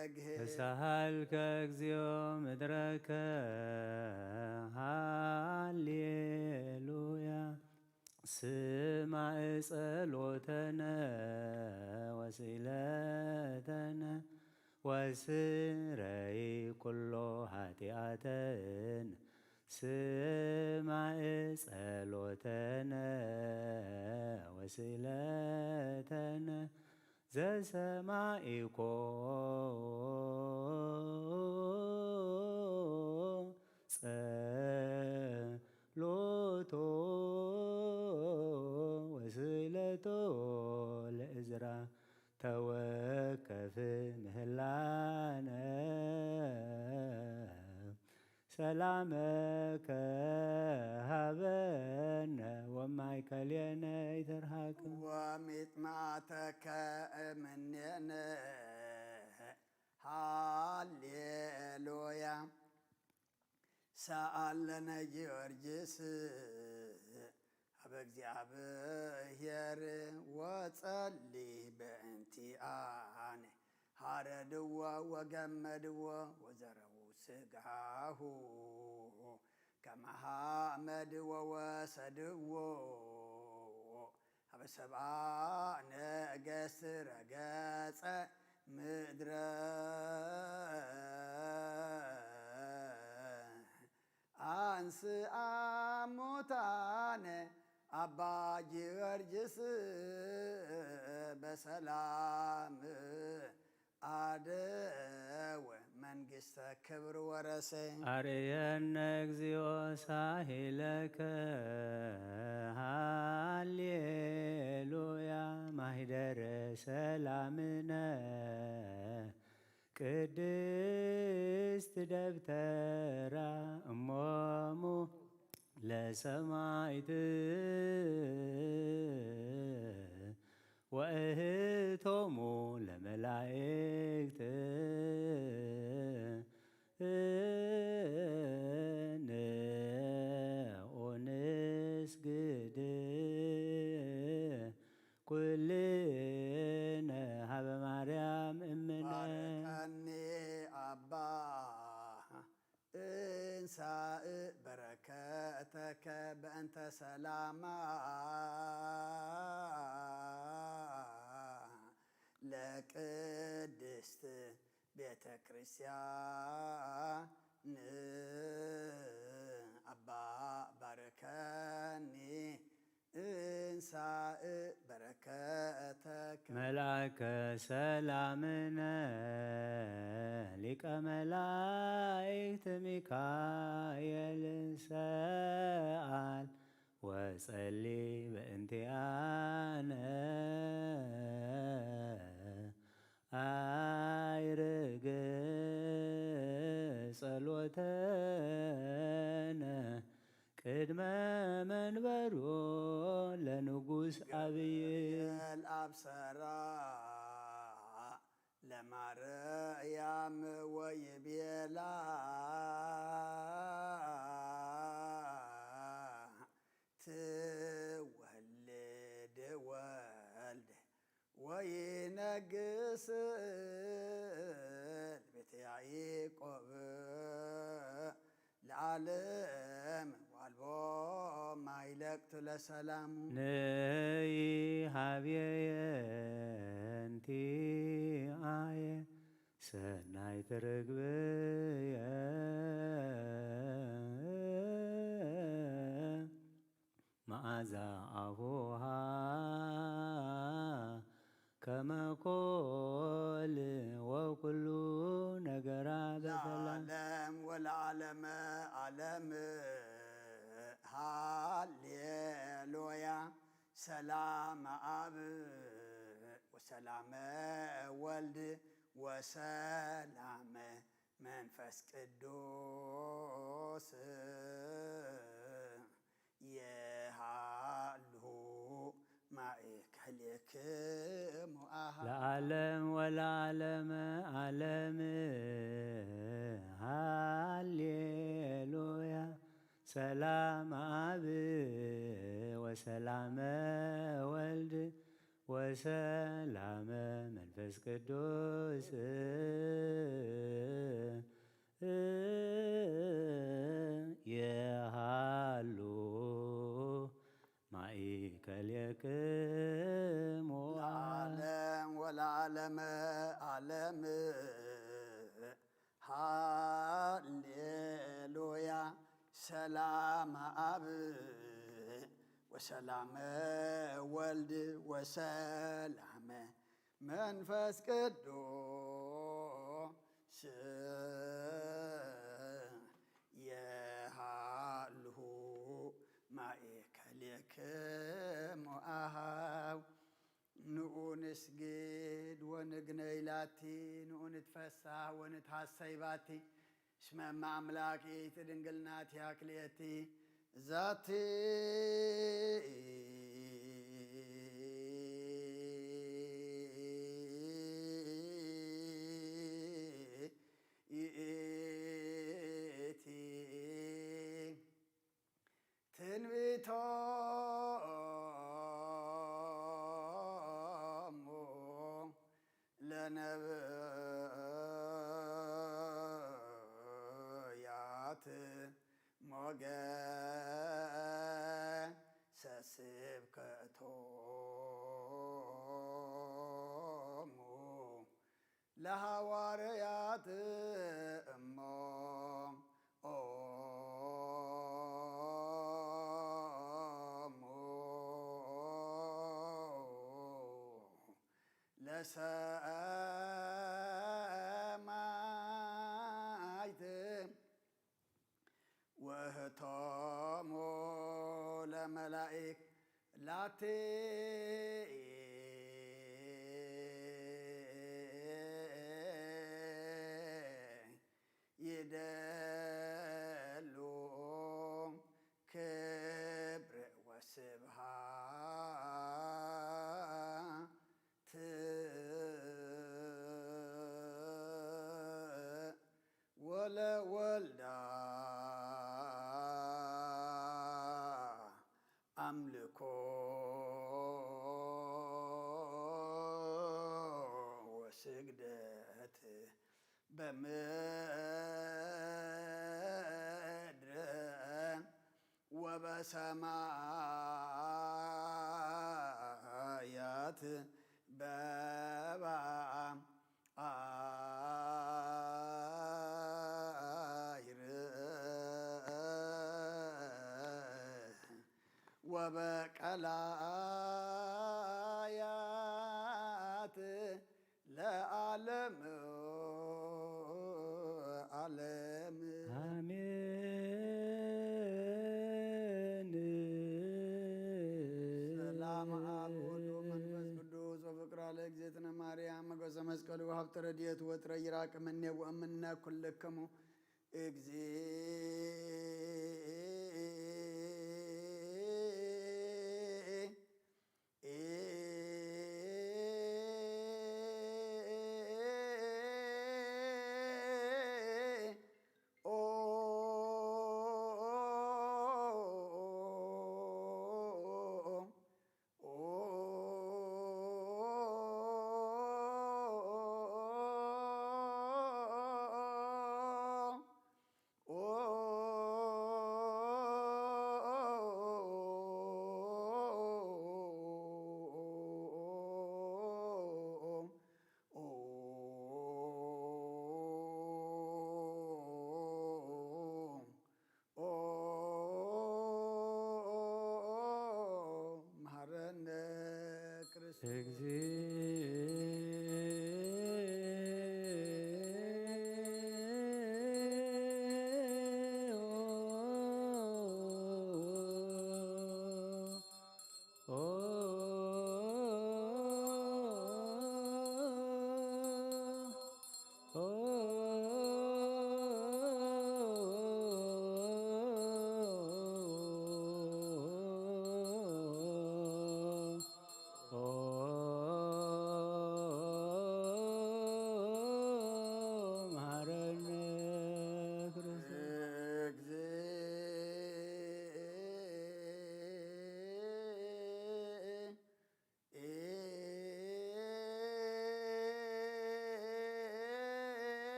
ተሳሃልከ እግዚኦ ምድረከ። ሃሌሉያ። ስማዕ ጸሎተነ ወስእለተነ ወስረይ ኩሎ ኃጢኣተን። ስማዕ ጸሎተነ ወስእለተነ ዘሰማዒኮ ጸሎቶ ወስእለቶ ለእዝራ ተወከፍ ምህላነ። ሰላመከ ሃበነ ወማእከሌነ ይትርሃቅ። ወሚጥማተከ እምኔነ። ሃሌሉያ። ሰኣለነ ጊዮርጊስ ሀበ እግዚኣብሔር ወጸሊ በእንቲኣነ። ሃረድዎ ወገመድዎ ወዘረዉ ስጋሁ ከመ ሐመድ ወወሰድዎ ሀበ ሰብአ ነገስት ረገጸ ምድረ አንስአ ሙታነ። አባ ጊዮርጊስ በሰላም አደወ መንግስተ ክብር ወረሰ። አርየነ እግዚኦ ሳሂለከ። ሃሌሉያ። ማሂደረ ሰላምነ ቅድስት ደብተራ እሞሙ ለሰማይት ወእህቶሙ ለመላእክት። ንዑ ንስግድ ኩልነ ሀበ ማርያም እምነ። ባርከኒ አባ እንሳእ በረከተከ በእንተ ሰላማ ለቅድስት ቤተ ክርስቲያን። አባ ባርከኒ እንሳእ በረከተከ። መልአከ ሰላምነ ሊቀ መላእክት ሚካኤል ሰአል ወጸሊ በእንቲአነ። አይርግ ጸሎተነ ቅድመ መንበሮ ለንጉስ አብይ። አብሰራ ለማርያም ወይቤላ ትወልድ ወልድ ወይነግስ ቤተ ያዕቆብ ለዓለም ዋልቦ ማይለቅቱ ለሰላሙ። ነይ ሀብየየ እንቲአየ ሰናይት ርግብየ መዓዛ አፉሃ ከመ ኮል ወኩሉ ነገራ በሰላም። ለዓለም ወለዓለመ ዓለም። ሃሌሉያ። ሰላመ አብ ወሰላመ ወልድ ወሰላመ መንፈስ ቅዱስ የሃሉ ማእከሌክሙ አሃ። ለዓለም ወለዓለመ ዓለም። ሃሌሉያ። ሰላመ አብ ወሰላመ ወልድ ወሰላመ መንፈስ ቅዱስ። ዓለም። ሃሌሉያ። ሰላም ኣብ ወሰላም ወልድ ወሰላም መንፈስ ቅዱስ የሃሉ ማእከሌክሙ ኣሃው። ንኡ ንስግድ ወንግነይ ላቲ፣ ንኡ ንትፈሳህ ወንትሃሰይ ባቲ። እስመ እመ አምላክ ይእቲ ድንግል ናቲሃ ክልኤቲ ዛቲ። ይእቲ ትንቢቶሙ ለነብያት ሞገሰ ስብከቶሙ ለሃዋርያት እሞ ኦሙ ለሰማይት ወህቶሙ ለመላኢክ ላቲ ይደሉ ክብር ወስብሃት ወለወልዳ አምልኮ ወስግደት በምድር ወበሰማያት በባሕር ወበቀላያት ለዓለም ዓለም። አሜን። ሰላም አብ ወወልድ ወመንፈስ ቅዱስ ወፍቅራ ለእግዝእትነ ማርያም መገሰ መስቀሉ ሀብተ ረድኤቱ ወጥረ ይራቅ ምኔ ወእምነ ኩልክሙ። እግዚእ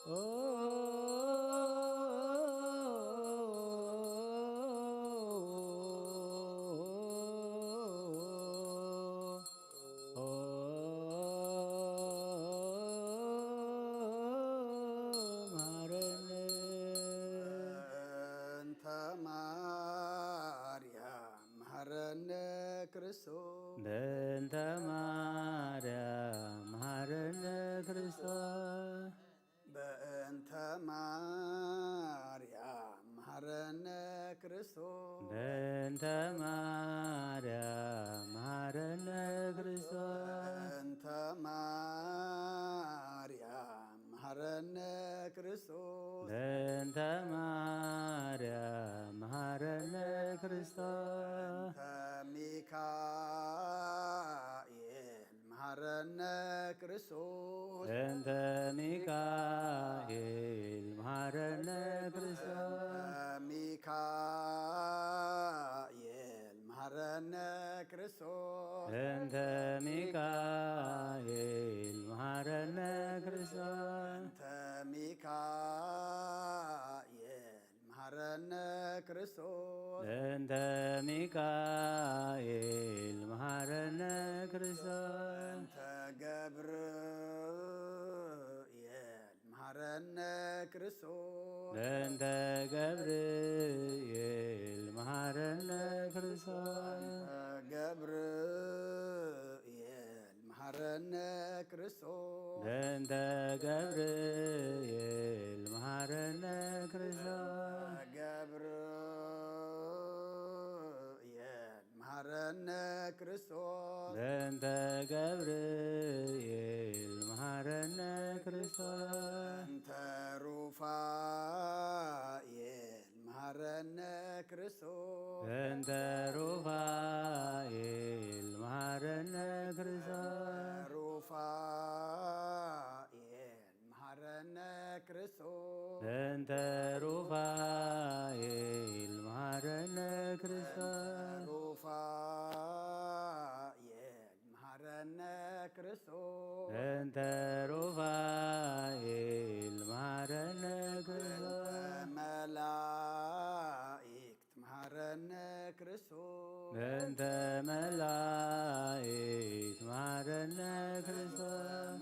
ኦ ኦ መሐረነ። በእንተ ማርያም መሐረነ ክርስቶስ። በእንተ ማርያም መሐረነ ክርስቶስ። በእንተ ማርያም መሐረነ ክርስቶስ። በእንተ ማርያም መሐረነ ክርስቶስ። በእንተ ማርያም መሐረነ ክርስቶስ። በእንተ ማርያም መሐረነ ክርስቶስ። በእንተ ሚካኤል መሐረነ ክርስቶስ። በእንተ ሚካኤል መሐረነ ክርስቶስ። በእንተ ሚካኤል መሐረነ ክርስቶስ። በእንተ ሚካኤል መሐረነ ክርስቶስ። በእንተ ሚካኤል መሐረነ ክርስቶስ። በእንተ ሚካኤል መሐረነ ክርስቶስ። በእንተ ገብርኤል መሐረነ ክርስቶስ። በእንተ ገብርኤል መሐረነ ክርስቶስ። በእንተ ገብርኤል መሐረነ ክርስቶስ። በእንተ ገብርኤል መሐረነ ክርስቶስ። ገብርኤል መሐረነ ክርስቶስ። በእንተ ገብርኤል መሐረነ ክርስቶስ። በእንተ ሩፋኤል መሐረነ ክርስቶስ። በእንተ ሩፋኤል መሐረነ ክርስቶስ። ሩፋኤል መሐረነ ክርስቶስ። በእንተ ሩፋኤል መሐረነ ክርስቶስ። ሩፋኤል መሐረነ ክርስቶስ። በእንተ ሩፋኤል መሐረነ ክርስቶስ። በእንተ መላእክት መሐረነ ክርስቶስ። በእንተ መላእክት መሐረነ ክርስቶስ።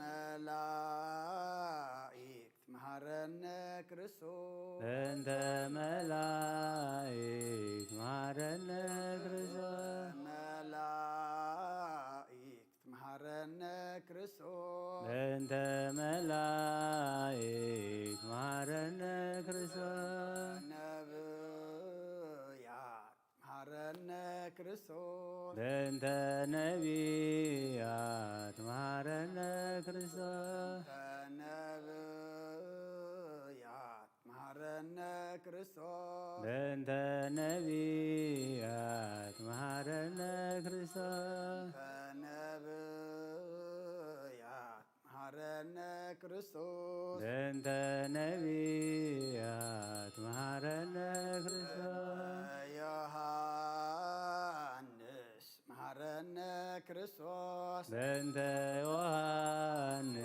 መላእክት መሐረነ ክርስቶስ። በእንተ መላእክት መሐረነ ክርስቶስ። መላእክት መሐረነ ክርስቶስ። በእንተ መላእክት መሐረነ ክርስቶስ። ነብያት መሐረነ ክርስቶስ። በእንተ ነቢያት መሐረነ ክርስቶስ። በእንተ ነብያት መሐረነ ክርስቶስ። በእንተ ነቢያት መሐረነ ክርስቶስ። በእንተ ነብያት መሐረነ ክርስቶስ። በእንተ ነቢያት መሐረነ ክርስቶስ። ዮሐንስ መሐረነ ክርስቶስ። በእንተ ዮሐንስ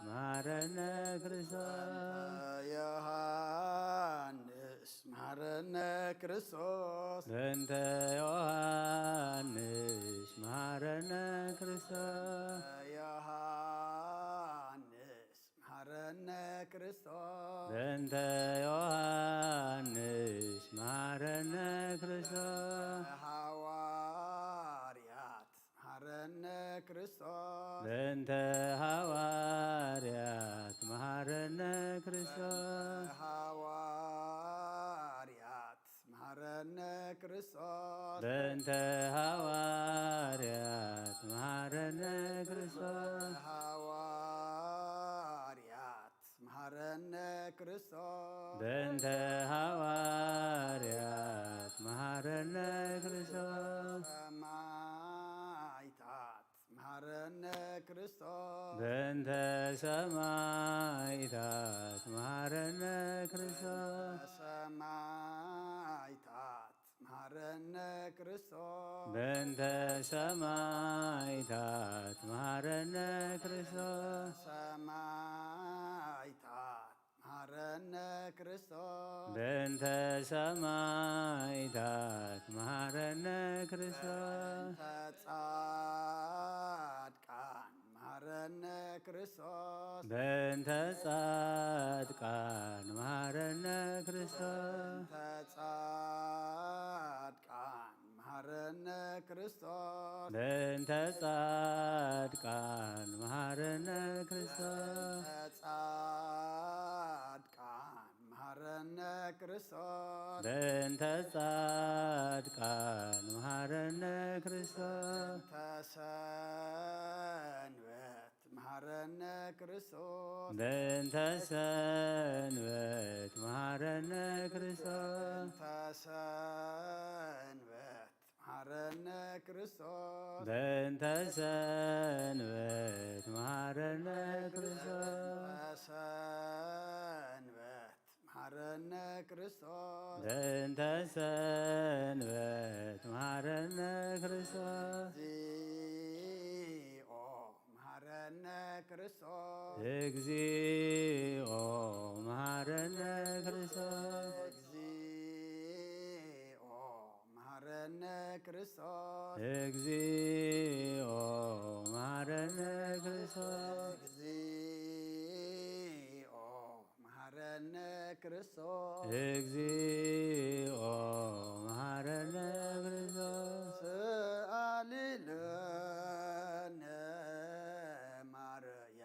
መሐረነ ክርስቶስ። ዮሐንስ መሐረነ ክርስቶስ። በእንተ ዮሐንስ መሐረነ ክርስቶስ። ዮሐንስ መሐረነ ክርስቶስ። በእንተ ዮሐንስ መሐረነ ክርስቶስ። ሐዋርያት መሐረነ ክርስቶስ። በእንተ ሐዋርያት መሐረነ ክርስቶስ። ሐዋርያት መሐረነ ክርስቶስ። በእንተ ሐዋርያት መሐረነ ክርስቶስ። ሐዋርያት መሐረነ ክርስቶስ። በእንተ ሐዋርያት መሐረነ ክርስቶስ። ሰማዕታት መሐረነ ክርስቶስ። በእንተ ሰማዕታት መሐረነ ክርስቶስ። ሰማዕታት መሐረነ ክርስቶስ። በእንተ ሰማዕታት መሐረነ ክርስቶስ። ክርስቶስ በእንተ ሰማዕታት መሃረነ ክርስቶስ በእንተ ጻድቃን መሃረነ ክርስቶስ በእንተ ጻድቃን መሃረነ ክርስቶስ በእንተ ጻድቃን መሃረነ ክርስቶስ በእንተ ጻድቃን መሃረነ ክርስቶስ በእንተ ጻድቃን መሃረነ ክርስቶስ በእንተ ጻድቃን መሃረነ ክርስቶስ በእንተ ሰንበት መሃረነ ክርስቶስ በእንተ ሰንበት መሃረነ ክርስቶስ በእንተ ሰንበት መሃረነ ክርስቶስ በእንተ ሰንበት መሃረነ ክርስቶስ በእንተ ሰንበት መሃረነ ክርስቶስ በእንተ ሰንበት መሃረነ ክርስቶስ እግዚኦ መሃረነ ክርስቶስ እግዚኦ መሃረነ ክርስቶስ እግዚኦ መሃረነ ክርስቶስ እግዚኦ መሃረነ ክርስቶስ እግዚኦ መሃረነ ክርስቶስ እግዚኦ መሃረነ ክርስቶስ ሰአሊ ለነ ማርያም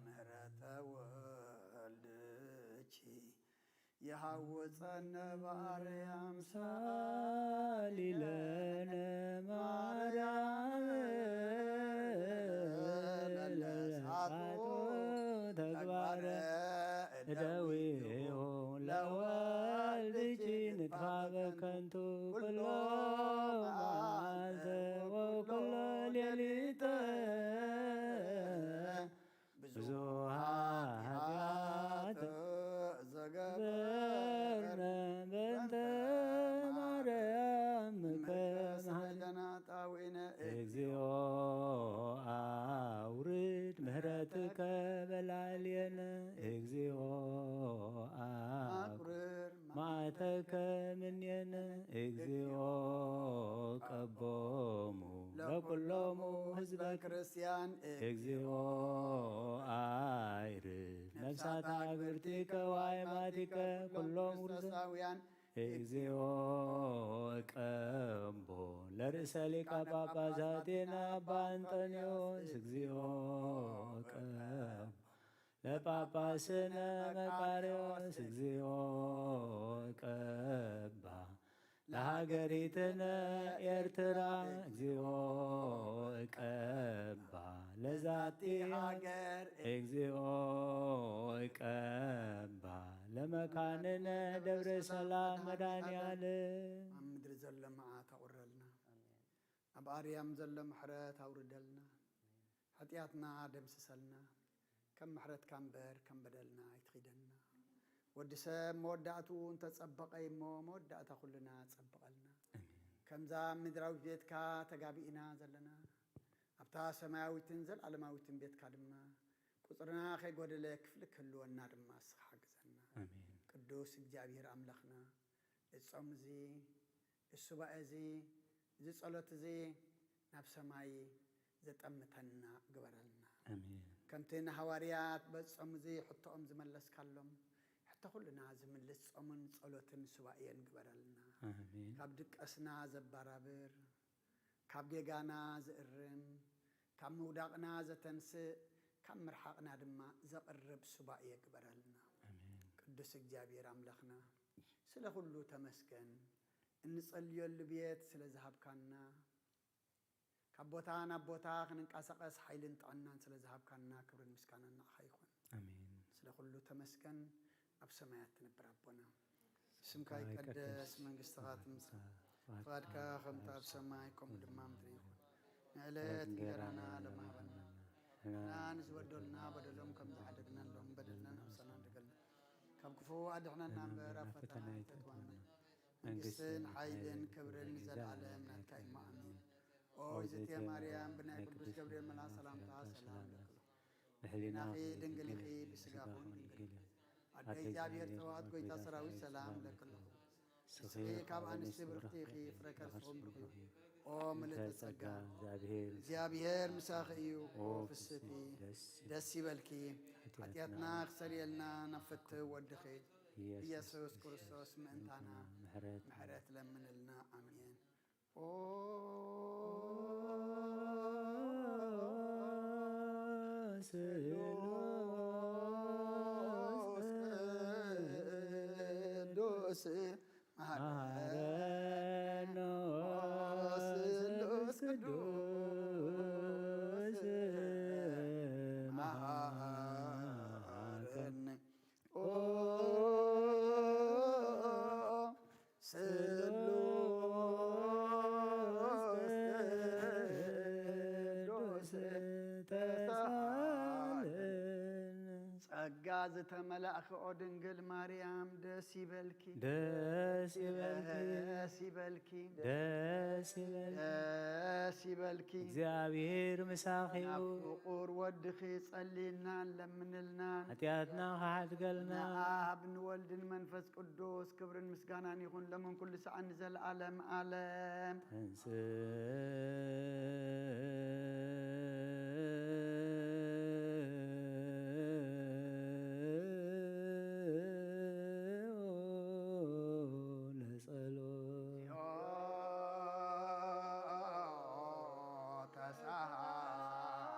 ምህረተ ወልድኪ የሐውፀነ በአርያም ሰአሊ ለነ ማርያም ለለሳቱ ተግባረ እደዊሁ ለወልድኪ ንጥፋ በከንቱ ኩሎ መዓልተ ወኩሎ ሌሊተ ብዙሃ ኃጢአት ዘገበርነ በእንተ ማርያም ምከ መሃሌነ ጣውዒነ እግዚኦ አውርድ ምህረትከ በላዕሌነ እግዚኦ አውርድ መዓተከ ምኔነ እግዚኦ ቀቦሙ ለኩሎሙ ህዝበ ክርስቲያን እግዚኦ አይርድ ነፍሳት አግብርቲከ ወአይማቲከ ኩሎም ክርስቶሳውያን እግዚኦ ቀቦ ለርእሰ ሊቀ ጳጳሳቲነ አባ እንጠንዮስ እግዚኦ ቀቦ ለጳጳስነ መቃርዮስ እግዚኦ ቀባ ለሃገሪትነ ኤርትራ እግዚኦ ቀባ ለዛቲ ሃገር እግዚኦ ቀባ ለመካንነ ደብረ ሰላም መድኃኔዓለም ኣብ ምድሪ ዘሎ መዓት ኣቑረልና ኣብ ኣርያም ዘሎ ምሕረት ኣውርደልና ሓጢኣትና ደምስሰልና ከም ምሕረትካ እምበር ከም በደልና ኣይትኺደና ወዲ ሰብ መወዳእትኡ እንተጸበቐ እሞ መወዳእታ ኩልና ጸብቐልና ከምዛ ምድራዊት ቤትካ ተጋቢእና ዘለና ኣብታ ሰማያዊትን ዘለዓለማዊትን ቤትካ ድማ ቁጽርና ከይጎደለ ክፍሊ ክህልወና ድማ እስኻ ሓግዘና ኣሜን ቅዱስ እግዚኣብሔር ኣምላኽና እጾም እዚ እሱባኤ እዚ እዚ ጸሎት እዚ ናብ ሰማይ ዘጠምተና ግበረልና ኣሜን ከምቲ ንሃዋርያት በጾም እዚ ሕቶኦም ዝመለስካሎም ሕቶ ኩልና ዝምልስ ጾምን ጸሎትን ሱባኤን ግበረልና ኣሜን ካብ ድቀስና ዘባራብር ካብ ጌጋና ዝእርም ካብ ምውዳቕና ዘተንስእ ካብ ምርሓቕና ድማ ዘቕርብ ሱባኤ ግበረልና ኣሜን ቅዱስ እግዚኣብሔር ኣምላኽና ስለ ኩሉ ተመስገን እንጸልየሉ ቤት ስለ ዝሃብካና ካብ ቦታ ናብ ቦታ ክንንቀሳቐስ ሓይልን ጥዕናን ስለ ዝሃብካና ክብርን ምስጋናን ንዓኻ ይኹን ኣሜን ስለ ኩሉ ተመስገን ኣብ ሰማያት ትነብር ኣቦና ስምካ ይቀደስ መንግስትኻ ትምጻእ ፍቓድካ ከምቲ ኣብ ሰማይ ከምኡ ድማ ምድሪ ይኹን ንዕለት እንጀራና ለማበና ንና ንዝበደሉና በደሎም ከም ዝሓደግናሎም በደልና ንሕሰና ንደገልና ካብ ክፉ ኣድሕነና እምበር ኣብ ፈተና ኣይተእትወና መንግስትን ሓይልን ክብርን ንዘለኣለም ናትካ እዩ ኣሜን ኦ እግዝእትየ ማርያም ብናይ ቅዱስ ገብርኤል መልኣክ ሰላምታ ሰላም ለኪ ድሕሊናኺ ድንግል ኢኺ ብስጋኹን ድንግል ኣደ እግዚኣብሔር ጸባኦት ጐይታ ሰራዊት ሰላም ለክሎ። ንስኺ ካብ ኣንስቲ ብርኽቲ ኢኺ፣ ፍረ ከርስኺ ብሩኽ እዩ። ኦ ምልእተ ጸጋ፣ እግዚኣብሔር ምሳኺ እዩ። ኦ ፍስቲ፣ ደስ ይበልኪ። ሓጢኣትና ክሰርየልና ናብ ፍትው ወድኺ ኢየሱስ ክርስቶስ ምእንታና ምሕረት ለምንልና። ኣሜን። ኦ ስሉስ ቅዱስ መሐረነ። ስሉስ ቅዱስ መሐረነ። ኦ ስሉስ ቅዱስ ተሳለን። ጸጋ ዝተመላእኺ ኦ ድንግል ማርያም ደስ ይበልኪ። ደስ ይበልኪ። ደስ ይበልኪ። ደስ ይበልኪ። ደስ ይበልኪ። እግዚኣብሔር ምሳኺ እዩ። ናብ ፍቑር ወድኺ ጸልይልናን ለምንልናን። ሓጢኣትና ክሓድገልና። ንኣብ ንወልድን መንፈስ ቅዱስ ክብርን ምስጋናን ይኹን፣ ሎምን ኩሉ ሰዓን ንዘለዓለም ዓለም። ተንስ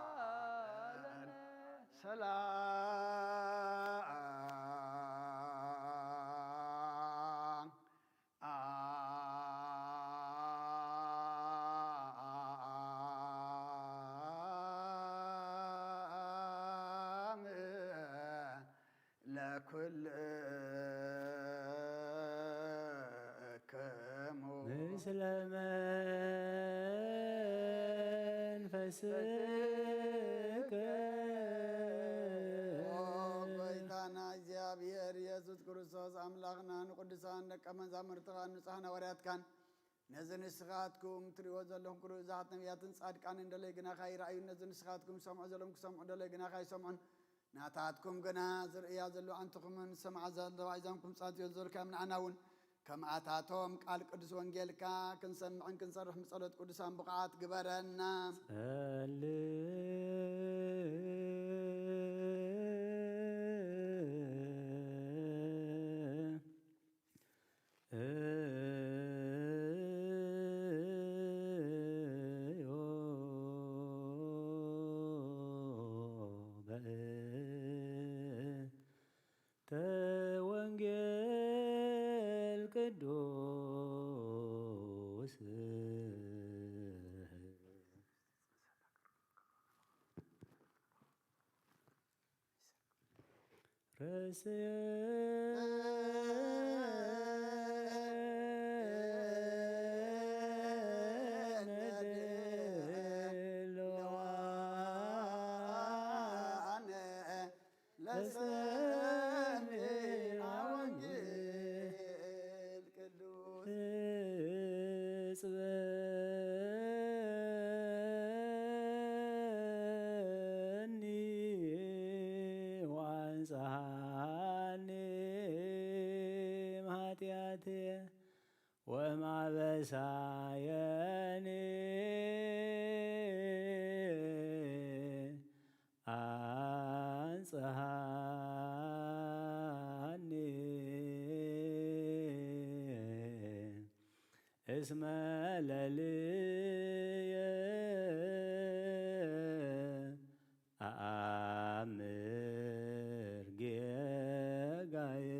ተሳሃለን ሰላም ለኩልክሙ ምስለ መንፈስከ። ኦ ጎይታና እግዚኣብሔር ኢየሱስ ክርስቶስ ኣምላኽና ንቅዱሳን ደቀ መዛሙርትኻን ንጹሓን ሃዋርያትካን ነዚ ንስኻትኩም ትርእይዎ ዘለኹም ግሩዛት ነቢያትን ጻድቃንን ደለይ ግናኻ ይረኣዩን ነዚ ንስኻትኩም ሰምዑ ዘለኹም ክሰምዑ ደለይ ግናኻ ይሰምዑን። ናታትኩም ግና ዝርእያ ዘለዉ ኣንትኹምን ዝሰምዓ ዘለዋ እዛንኩም ጻትዮ ዘልካዮም ንዓና እውን ከምኣታቶም ቃል ቅዱስ ወንጌልካ ክንሰምዕን ክንሰርሕ ምጸሎት ቅዱሳን ብቕዓት ግበረና። ጸልእ ተወንጌል ቅዱስ ለሰሚዐ ወንጌል ቅዱስ ትጽበኒ ወአንጽሐኒ እምኃጢአትየ ወእምአበሳየኒ አንጽሐኒ እስመ ለልየ አአምር ጌጋየ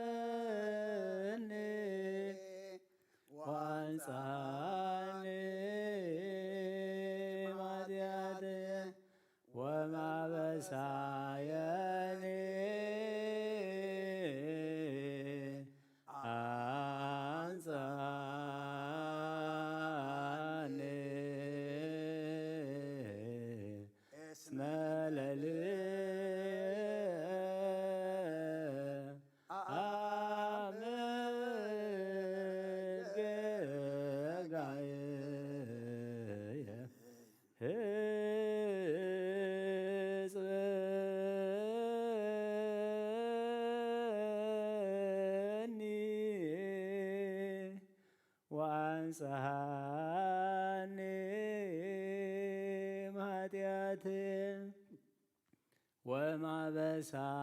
እጽበኒ ወአንጽሐኒ እምኃጢአትየ ወእምአበሳየኒ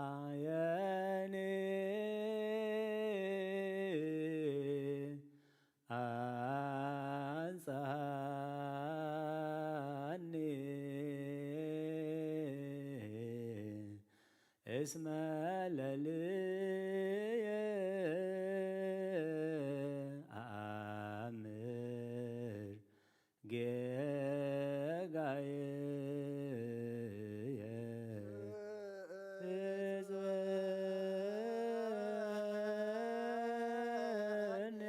ወማበሳየኒ አንጻኒ እስመ ለልየ አአምር ጌጋየ ሕጽበኒ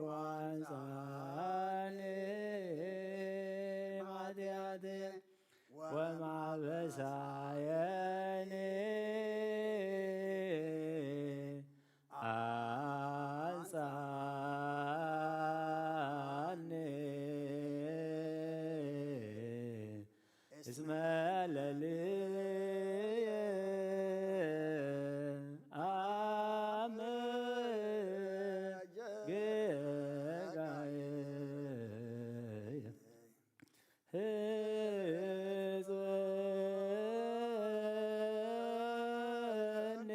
ወአንጻኒ እምኃጢአትየ ወማበሳየኒ አንጻኒ እስመ ለልየ አምር ጌጋየ ሕጽበኒ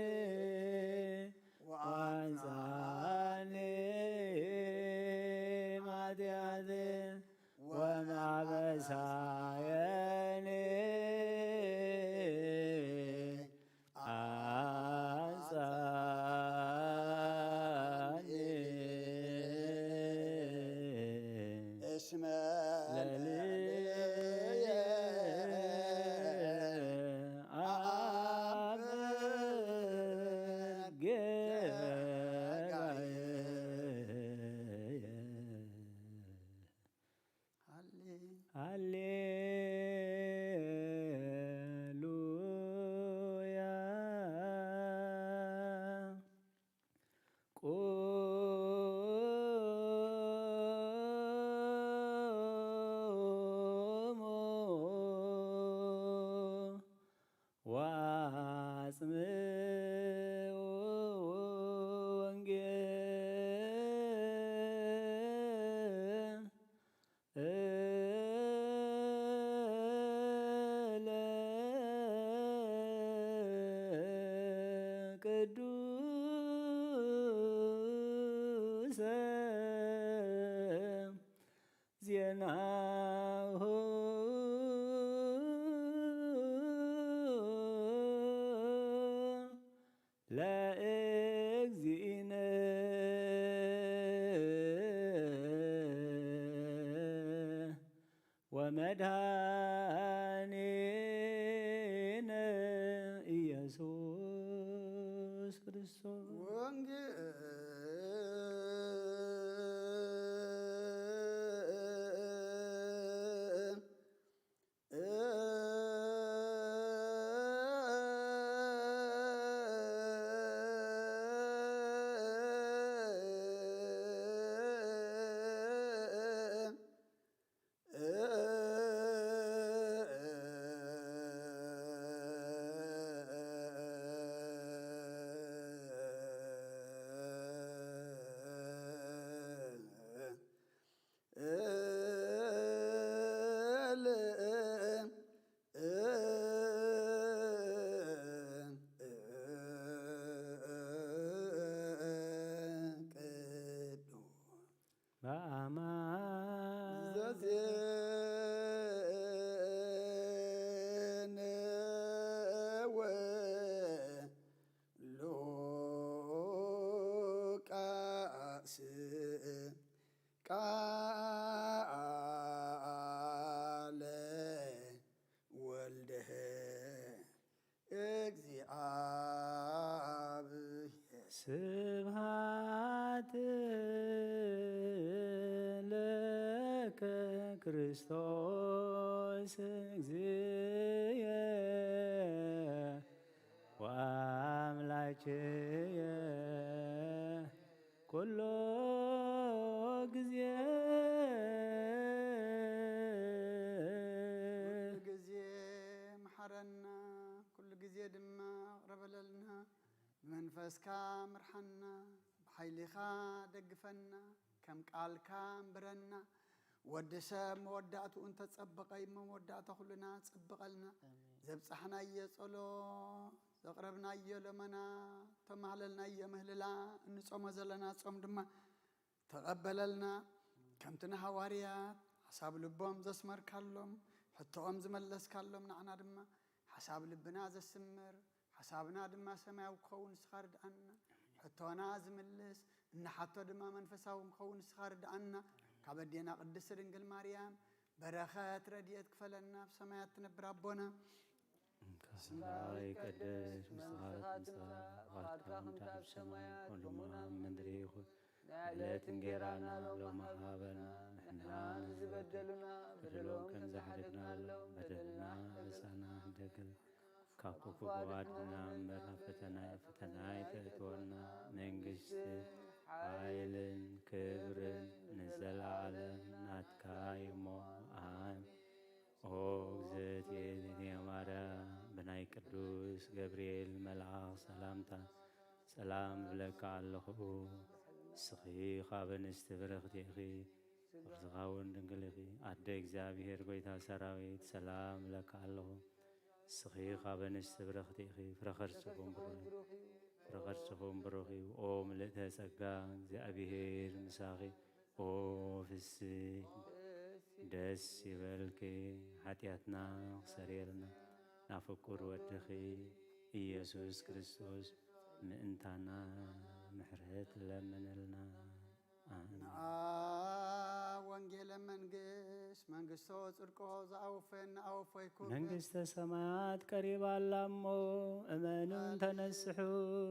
ወአንጻኒ እምኃጢአትየ ወማበሳየኒ አንጻኒ እስመ ለልየ አምር ጌጋየ። ሃሌ ሃሌሉያ። ቁሙ ወአጽምዑ ወንጌል እለ ቅዱሰ ዜናሁ ለእግዚእነ ወመድኃኒነ ኢየሱስ ክርስቶስ። ወንጌል በአማን ዘዜነወ ሉቃስ ቃለ ወልድህ እግዚአብሔር። ስብሐት ለከ ክርስቶስ እግዚእየ ወአምላክየ ኩሎ ግዜ። ኩሉ ግዜ መሓረና፣ ኩሉ ግዜ ድማ ይቕረ በለልና። ብመንፈስካ ምርሓና፣ ብሓይሊኻ ደግፈና፣ ከም ቃልካ ኣንብረና። ወዲ ሰብ መወዳእትኡ እንተጸበቐ እዩ። መወዳእታ ኩልና ጸብቐልና። ዘብጻሕናዮ ጸሎት፣ ዘቕረብናዮ ለመና፣ ተማህለልናዮ ምህልላ፣ እንጾሞ ዘለና ጾም ድማ ተቐበለልና። ከምቲ ንሃዋርያት ሓሳብ ልቦም ዘስመርካሎም፣ ሕቶኦም ዝመለስካሎም፣ ንዓና ድማ ሓሳብ ልብና ዘስምር፣ ሓሳብና ድማ ሰማያዊ ክኸውን ንስኻ ርድኣና። ሕቶና ዝምልስ፣ እንሓቶ ድማ መንፈሳዊ ክኸውን ንስኻ ርድኣና። ካብ ኣዴና ቅድስቲ ድንግል ማርያም በረኸት ረድኤት ክፈለና፣ ኣብ ሰማያት ትነብር ኣቦና። ስምካ ይቀደስ፣ ምሳኻ ትምጻእ፣ ፍቓድካ ከምቲ ኣብ ሰማይ፣ ከምኡ ድማ ኣብ ምድሪ ይኹን። ዕለት እንጌራና ሎሚ ሃበና፣ ንሕና ንዝበደሉና በደሎም ከም ዝሓደግናሎም፣ በደልና ኣበሳና ሕደገልና፣ ካብ ክፉ ኣድሕነና እምበር፣ ናብ ፈተና፣ ፈተና ኣይተእትወና። መንግስትን ሓይልን ክብርን ንዘለዓለም ናትካ እዩ እሞ፣ ኣሜን። ኦ እግዝእትየ ማርያም፣ ብናይ ቅዱስ ገብርኤል መልኣኽ ሰላምታ ሰላም እብለካ ኣለኹ። ንስኺ ካብ ኣንስቲ ብርኽቲ ኢኺ፣ ርዝኻ እውን ድንግል ኢኺ። ኣደ እግዚኣብሔር፣ ጐይታ ሰራዊት፣ ሰላም እብለካ ኣለኹ። ንስኺ ካብ ኣንስቲ ብርኽቲ ኢኺ፣ ፍረ ከርስኹም ብሩኽ እዩ፣ ፍረ ከርስኹም ብሩኽ እዩ። ኦ ምልእተ ጸጋ፣ እግዚኣብሔር ምሳኺ፣ ኦ ፍስሕቲ፣ ደስ ይበልኪ፣ ሓጢኣትና ክሰርየልና፣ ናብ ፍቁር ወድኺ ኢየሱስ ክርስቶስ ምእንታና ምሕረት ለምንልና። ኣሜን። ንኣ ወንጌለ መንግስት፣ መንግስቶ ጽድቆ ዝኣወፈየን ንኣወፈይኩ። መንግስተ ሰማያት ቀሪባ ኣላ እሞ፣ እመኑን ተነስሑ።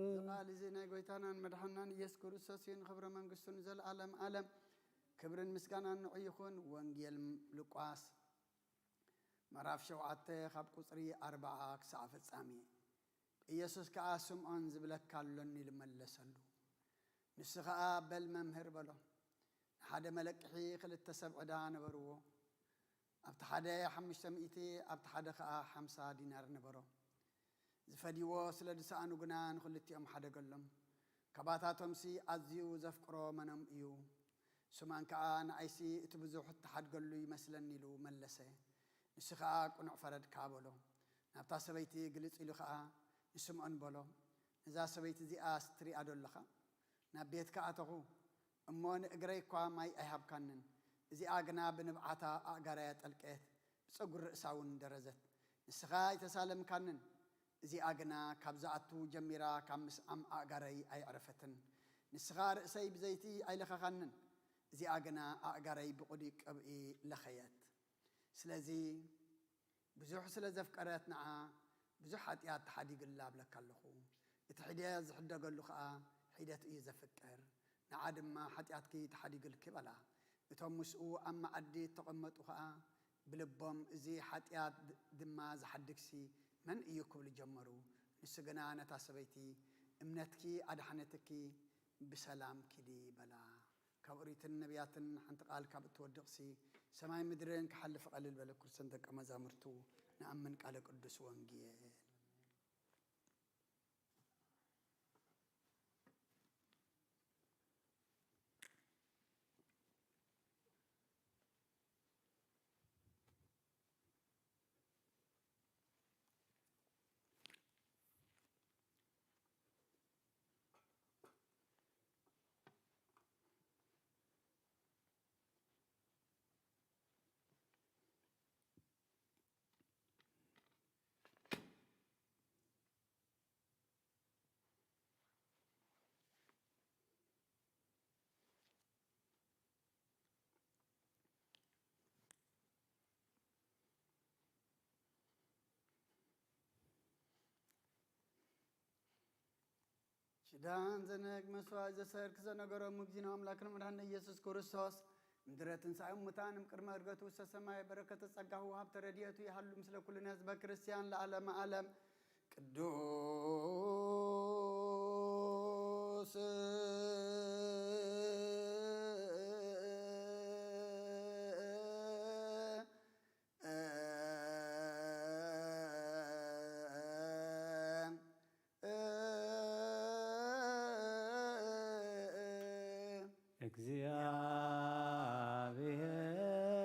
እዚ ቃል እዚ ናይ ጐይታናን መድሓናን ኢየሱስ ክርስቶስ እዩ። ንኽብረ መንግስቱ ንዘለኣለም ኣለም ክብርን ምስጋናን ንዑ ይኹን። ወንጌል ሉቃስ ምዕራፍ ሸውዓተ ካብ ቁጽሪ ኣርብዓ ክሳዕ ፍጻሜ። ኢየሱስ ከኣ፣ ስምዖን ዝብለካ ኣሎኒ ኢሉ መለሰሉ። ንሱ ኸኣ፣ በል መምህር በሎ። ንሓደ መለቅሒ ክልተ ሰብ ዕዳ ነበርዎ። ኣብቲ ሓደ ሓሙሽተ ሚእቲ፣ ኣብቲ ሓደ ኸኣ ሓምሳ ዲናር ነበሮ። ዝፈድይዎ ስለ ዝሰኣኑ ግና ንኽልቲኦም ሓደገሎም። ካባታቶምሲ ኣዝዩ ዘፍቅሮ መኖም እዩ? ስምዖን ከኣ፣ ንኣይሲ እቲ ብዙሕ እተሓድገሉ ይመስለኒ ኢሉ መለሰ። ንሱ ኸኣ፣ ቅኑዕ ፈረድካ በሎ። ናብታ ሰበይቲ ግልጽ ኢሉ ኸኣ ንስምዖን በሎ፣ ነዛ ሰበይቲ እዚኣስ ትሪኣ ዶ ኣለኻ? ናብ ቤትካ ኣተኹ፣ እሞ ንእግረይ እኳ ማይ ኣይሃብካንን። እዚኣ ግና ብንብዓታ ኣእጋረይ ኣጠልቀየት፣ ብጸጉሪ ርእሳ እውን ደረዘት። ንስኻ ኣይተሳለምካንን፣ እዚኣ ግና ካብ ዝኣቱ ጀሚራ ካብ ምስዓም ኣእጋረይ ኣየዕረፈትን። ንስኻ ርእሰይ ብዘይቲ ኣይለኸኻንን፣ እዚኣ ግና ኣእጋረይ ብቕዱይ ቅብኢ ለኸየት። ስለዚ ብዙሕ ስለ ዘፍቀረት ንዓ ብዙሕ ሓጢኣት ተሓዲግላ እብለካ ኣለኹ። እቲ ሒደት ዝሕደገሉ ኸኣ ሒደት እዩ ዘፍቅር። ንዓ ድማ ሓጢኣትኪ ተሓዲግልኪ በላ። እቶም ምስኡ ኣብ መኣዲ እተቐመጡ ኸኣ ብልቦም፣ እዚ ሓጢኣት ድ-፣ ድማ ዝሓድግሲ መን እዩ? ክብሉ ጀመሩ። ንሱ ግና ነታ ሰበይቲ፣ እምነትኪ ኣድሓነትኪ፣ ብሰላም ኪዲ በላ። ካብ ኦሪትን ነቢያትን ሓንቲ ቃል ካብ እትወድቕሲ፣ ሰማይ ምድርን ክሓልፍ ቀልል በለ። ክርስቶስ ደቀ መዛሙርቱ ንኣምን ቃለ ቅዱስ ወንጌል። ሽዳን ዘነግ መስዋዕት ዘሰርክ ዘነገሮም እግዚእነ ኣምላክን መድኃኒነ ኢየሱስ ክርስቶስ፣ ምድረ ትንሣኤ ሙታን እምቅድመ ዕርገቱ ውስተ ሰማይ በረከተ ጸጋሁ ሀብተ ረድኤቱ ይሃሉ ምስለ ኩልነ ህዝበ ክርስቲያን ለዓለመ ዓለም። ቅዱስ እግዚአብሔር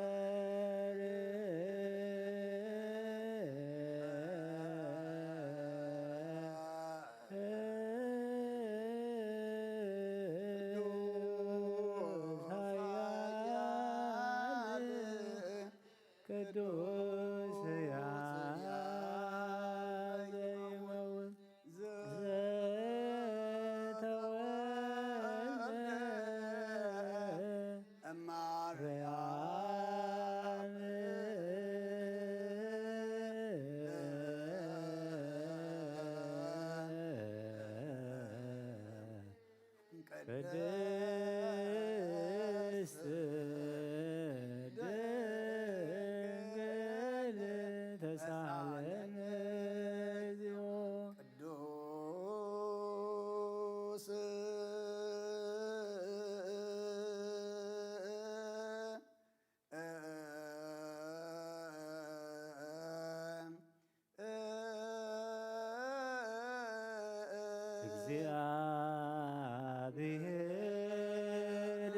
ቅዱስ ሕያው ዘይመውት ዘተወልደ እማርያም ቅድስት ድንግል ተሳለን እግዚኦ። ቅዱስ እግዚአብሔር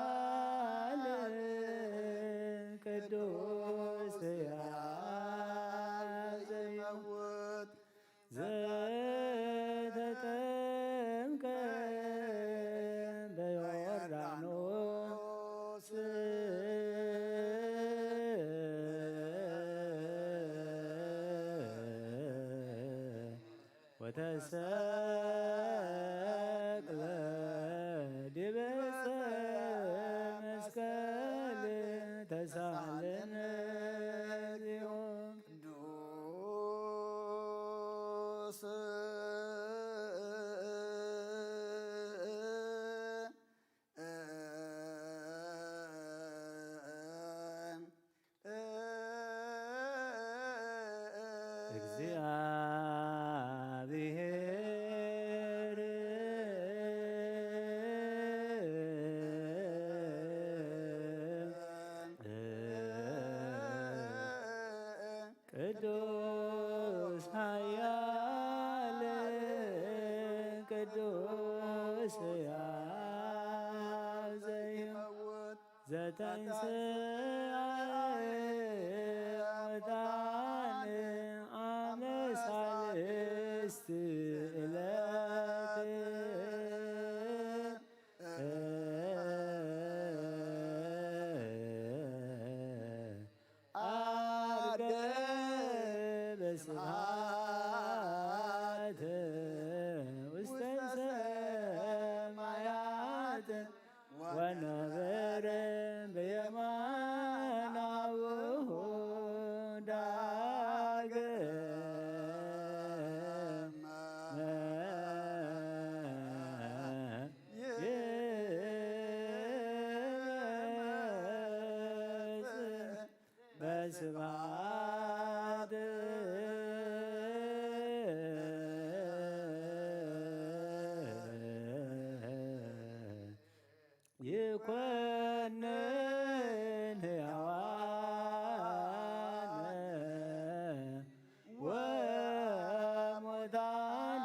ኃያል ቅዱስ ሕያው ዘይመውት ዘተጠምቀ በዮርዳኖስ ወተሰቅለ ዲበ ዕፀ መስቀል ተሳለን እግዚኦ። ቅዱስ እግዚአብሔር ቅዱስ ኃያል ቅዱስ ሕያው ዘይመውት ዘተንሥአ እሙታን አመ ሳልስት ዕለት ዐርገ በስብሐት ውስተ ሰማያት ወነበረ በየማነ አቡሁ ዳግመ ይመጽእ በስብሐት ይኮንን ሕያዋን ወሙታን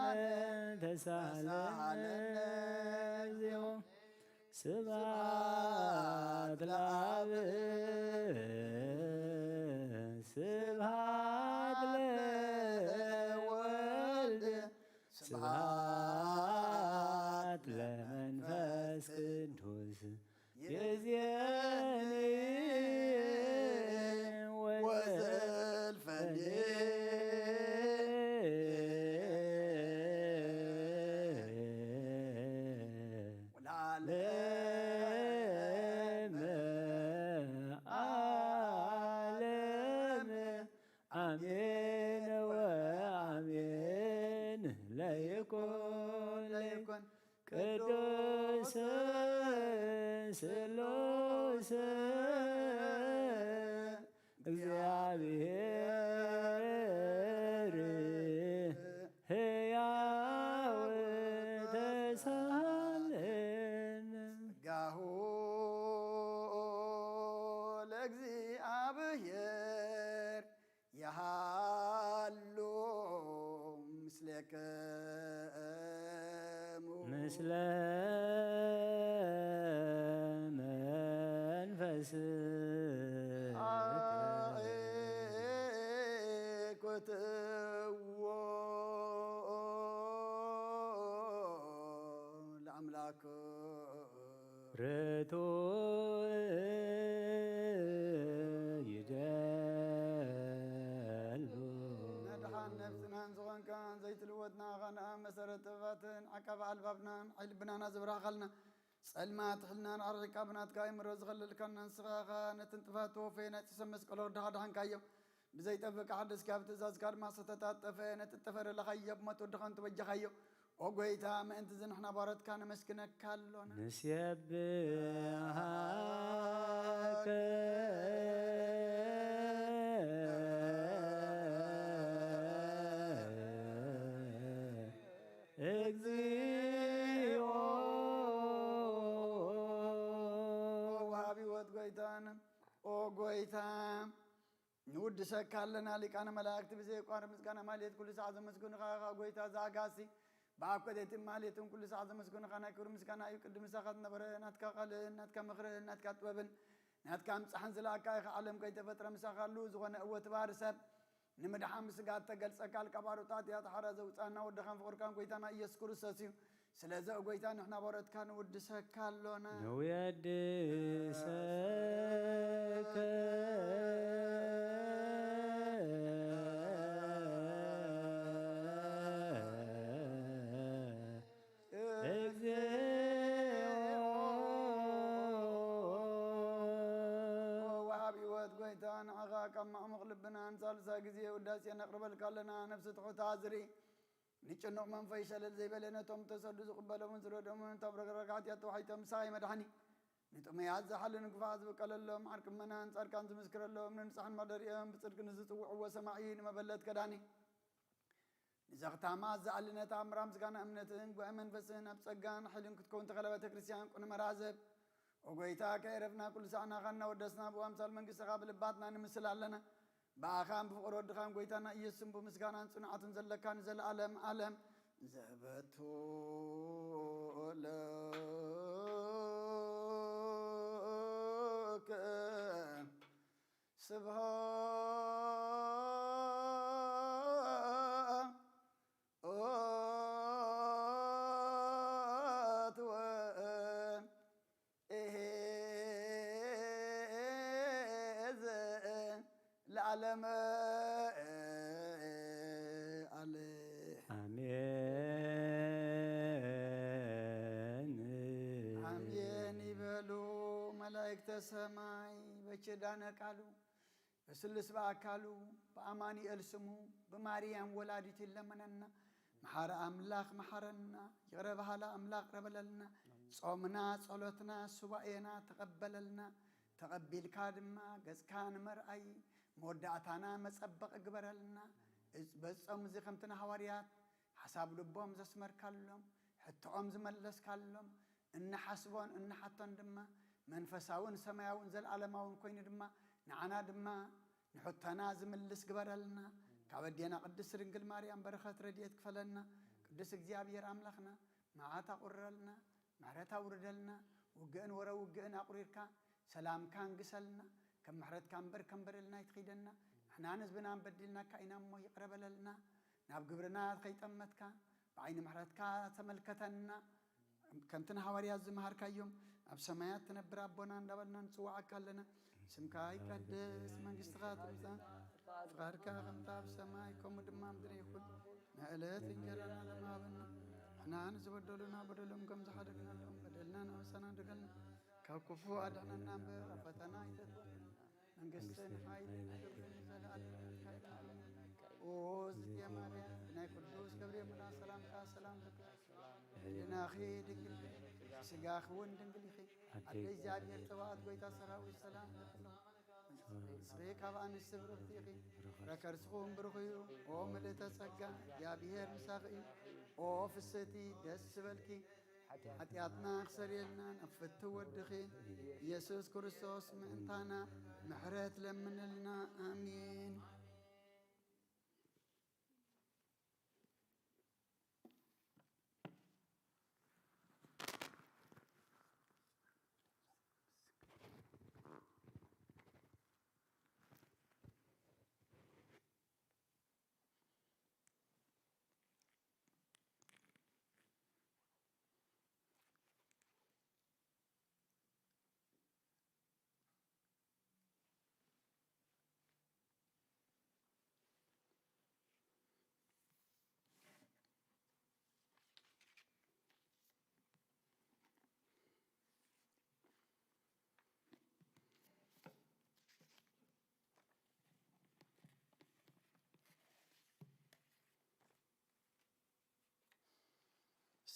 ተሳለን እግዚኦ። ስብሐት ለአብ ስብሐት ለወልድ ስብሐት ለመንፈስ ቅዱስ ይእዜኒ ወዘልፈኒ ለዓለመ ዓለም አሜን ወአሜን። ለይኩን ለይኩን ቅዱስ ስሉስ እግዚአብሔር ሕያው ተሳለን። ጸጋሁ ለእግዚአብሔር የሃሉ ምስሌክሙ ምስለ መንፈስ ርቱዕ ይደሉ። መድሓን ነፍስናን ዝኾንካ ዘይትልወጥ ንዓኻ ንኣብ መሰረት ጥበባትን ዓቃቢ ኣልባብናን ሓይሊ ልብናና ዝበራኸልና ጸልማት ሕልናን ኣርሒቕካ ብናትካ ኣእምሮ ዝኸለልካና ንስኻ ኢኻ። ነቲ ንጥፋት ተወፈየ ናይ ጽሰ መስቀሎ ወድኻ ድሓንካዮ። ብዘይጠፍእ ክሓድስ ካብ ትእዛዝካ ድማ ዝተታጠፈ ነቲ እተፈረለኻዮ ብሞት ወድኻን ተበጀኻዮ። ኦ ጐይታ፣ ምእንቲ እዚ ንሕና ባሮትካ ነመስግነካ ኣሎና። ንሴብሃከ እግዚኦ። ኦ ወሃቢ ህይወት ጐይታን፣ ኦ ጐይታ፣ ንውድሰካ ኣለና። ሊቃነ መላእክቲ ብዘየቋርጽ ምስጋና ማሌት ኩሉ ሰዓት ዘመስግኑኻ ኢኻ ጐይታ ዘኣጋሲ። ብኣብ ኮቴትን ማሌትን ኩሉ ሰዓት ዘመስግኑኻ ናይ ክብሪ ምስጋና እዩ። ቅድሚ ምሳኻ ዝነበረ ናትካ ቃልን ናትካ ምኽርን ናትካ ጥበብን ናትካ ምጻሕን ዝለኣካ ኢኻ። ዓለም ከይተፈጥረ ምሳኻ ኣሉ። ዝኾነ እወ ትባህር ሰብ ንምድሓን ብስጋ እተገልጸ ቃል ካብ ኣሩጣት እያ ተሓራ ዘውጻና ወድኻን ፍቕርካን ጐይታና ኢየሱስ ክርስቶስ እዩ። ስለዚ ኦ ጐይታ ንሕና ባሮትካ ንውድሰካ ኣሎና። ንውየድሰከ እግዚኦ። ወሃብ ህይወት ጐይታ ንዓኻ ካብ ማዕሙቕ ልብናን ሳልሳይ ግዜ ውዳሴ ነቕርበልካ ኣለና። ነፍሲ ትሑታ ዝርኢ ንጭኑቕ መንፈስ ሸለል ዘይበለ ነቶም ተሰዱ ዝቕበሎምን ዝረድኦምን እቶም ረግረግ ሓጢኣት ተዋሒጦም ምሳይ መድሓኒ ንጥሙያት ዝሓሉ ንግፋት ዝበቀለሎም ዓርቂ ምእመናን ጻድቃን ዝምስክረሎም ንንጹሓን መሕደሪኦም ብጽድቂ ንዝጽውዕዎ ሰማዒ ንመበለት ከዳኒ ንዘኽታማ ዝኣሊ ነታ እምራ ምስጋና እምነትን ጉባኤ መንፈስን ኣብ ጸጋን ሓይልን ክትከውን ተኸለ ቤተ ክርስቲያን ቁነ መራዘብ ኦ ጐይታ ከየረፍና ኩሉ ሰዓና ኻና ወደስና ብኣምሳል መንግስትኻ ብልባትና ንምስል ኣለና። ብኣኻን ብፍቕሪ ወድኻን ጐይታና ኢየሱስን ብምስጋናን ጽንዓትን ዘለካ ንዘለኣለም ዓለም ዘበቱ ለከ ስብሐት ወእሄዘ ለዓለመ ዓለም። ኣሜን። ኣሜን ይበሉ መላእክተ ሰማይ በኪዳነ ቃሉ በስሉስ ብኣካሉ ብኣማኑኤል ስሙ ብማርያም ወላዲቱ ይለመነና። መሓሪ ኣምላኽ መሓረና፣ ይቕረ በሃሊ ኣምላኽ ይቕረ በለልና። ጾምና፣ ጸሎትና፣ ሱባኤና ተቐበለልና። ተቐቢልካ ድማ ገጽካ ንመርኣይ መወዳእታና መጸበቒ ግበረልና። እጽ-፣ በዚ ጾም እዚ ከምቲ ንሃዋርያት ሓሳብ ልቦም ዘስመርካሎም፣ ሕቶኦም ዝመለስካሎም፣ እንሓስቦን እንሓቶን ድማ መንፈሳውን ሰማያውን ዘለኣለማውን ኮይኑ ድማ ንዓና ድማ ንሕቶና ዝምልስ ግበረልና። ካብ ኣዴና ቅድስት ድንግል ማርያም በረኸት ረድኤት ክፈለና። ቅዱስ እግዚኣብሔር ኣምላኽና መዓት ኣቑርረልና፣ ምሕረት ኣውርደልና። ውግእን ወረ ውግእን ኣቑሪርካ ሰላምካ እንግሰልና። ከም ምሕረትካ እምበር ከም በደልና ኣይትኺደና። ንሕናን ህዝብናን በዲልናካ ኢና እሞ ይቕረ በለልና። ናብ ግብርና ከይጠመትካ ብዓይኒ ምሕረትካ ተመልከተና። ከምቲ ንሃዋርያት ዝመሃርካዮም፣ ኣብ ሰማያት ትነብር ኣቦና እንዳበልና ንጽውዓካ ኣለና። ስምካ ይቀደስ፣ መንግስትኻ ትምጻእ፣ ፍቓድካ ከምቲ ኣብ ሰማይ ከምኡ ድማ ኣብ ምድሪ ይኹን። ንዕለት እንጀራና ሎም ሃበና፣ ንሕና ንዝበደሉና በደሎም ከም ዝሓደግናሎም በደልና ንኣበሳና ድገልና፣ ካብ ክፉ ኣድሕነና እምበር ኣብ ፈተና ኣይተእትወና። መንግስትን ሓይልን ክብርን ዘለኣለም ናትካ እዩ። ኦ ዝትየ ማርያም፣ ብናይ ቅዱስ ገብርኤል መልኣኽ ሰላምታ ሰላም ልኪ፣ ሕሊናኺ ድንግል፣ ስጋኺ እውን ድንግል ኢኺ። ኣደ እግዚኣብሔር ጸባኦት ጐይታ ሰራዊት ሰላም ልኪ። ንስኺ ካብ ኣንስቲ ብርኽቲ ኢኺ፣ ፍረ ከርስኺ እውን ብሩኽ እዩ። ኦ ምልእተ ጸጋ፣ እግዚኣብሔር ምሳኺ እዩ። ኦ ፍስህቲ ደስ ዝበልኪ፣ ሓጢኣትና ክሰርየልና ናብ ፍትው ወድኺ ኢየሱስ ክርስቶስ ምእንታና ምሕረት ለምንልና። ኣሜን።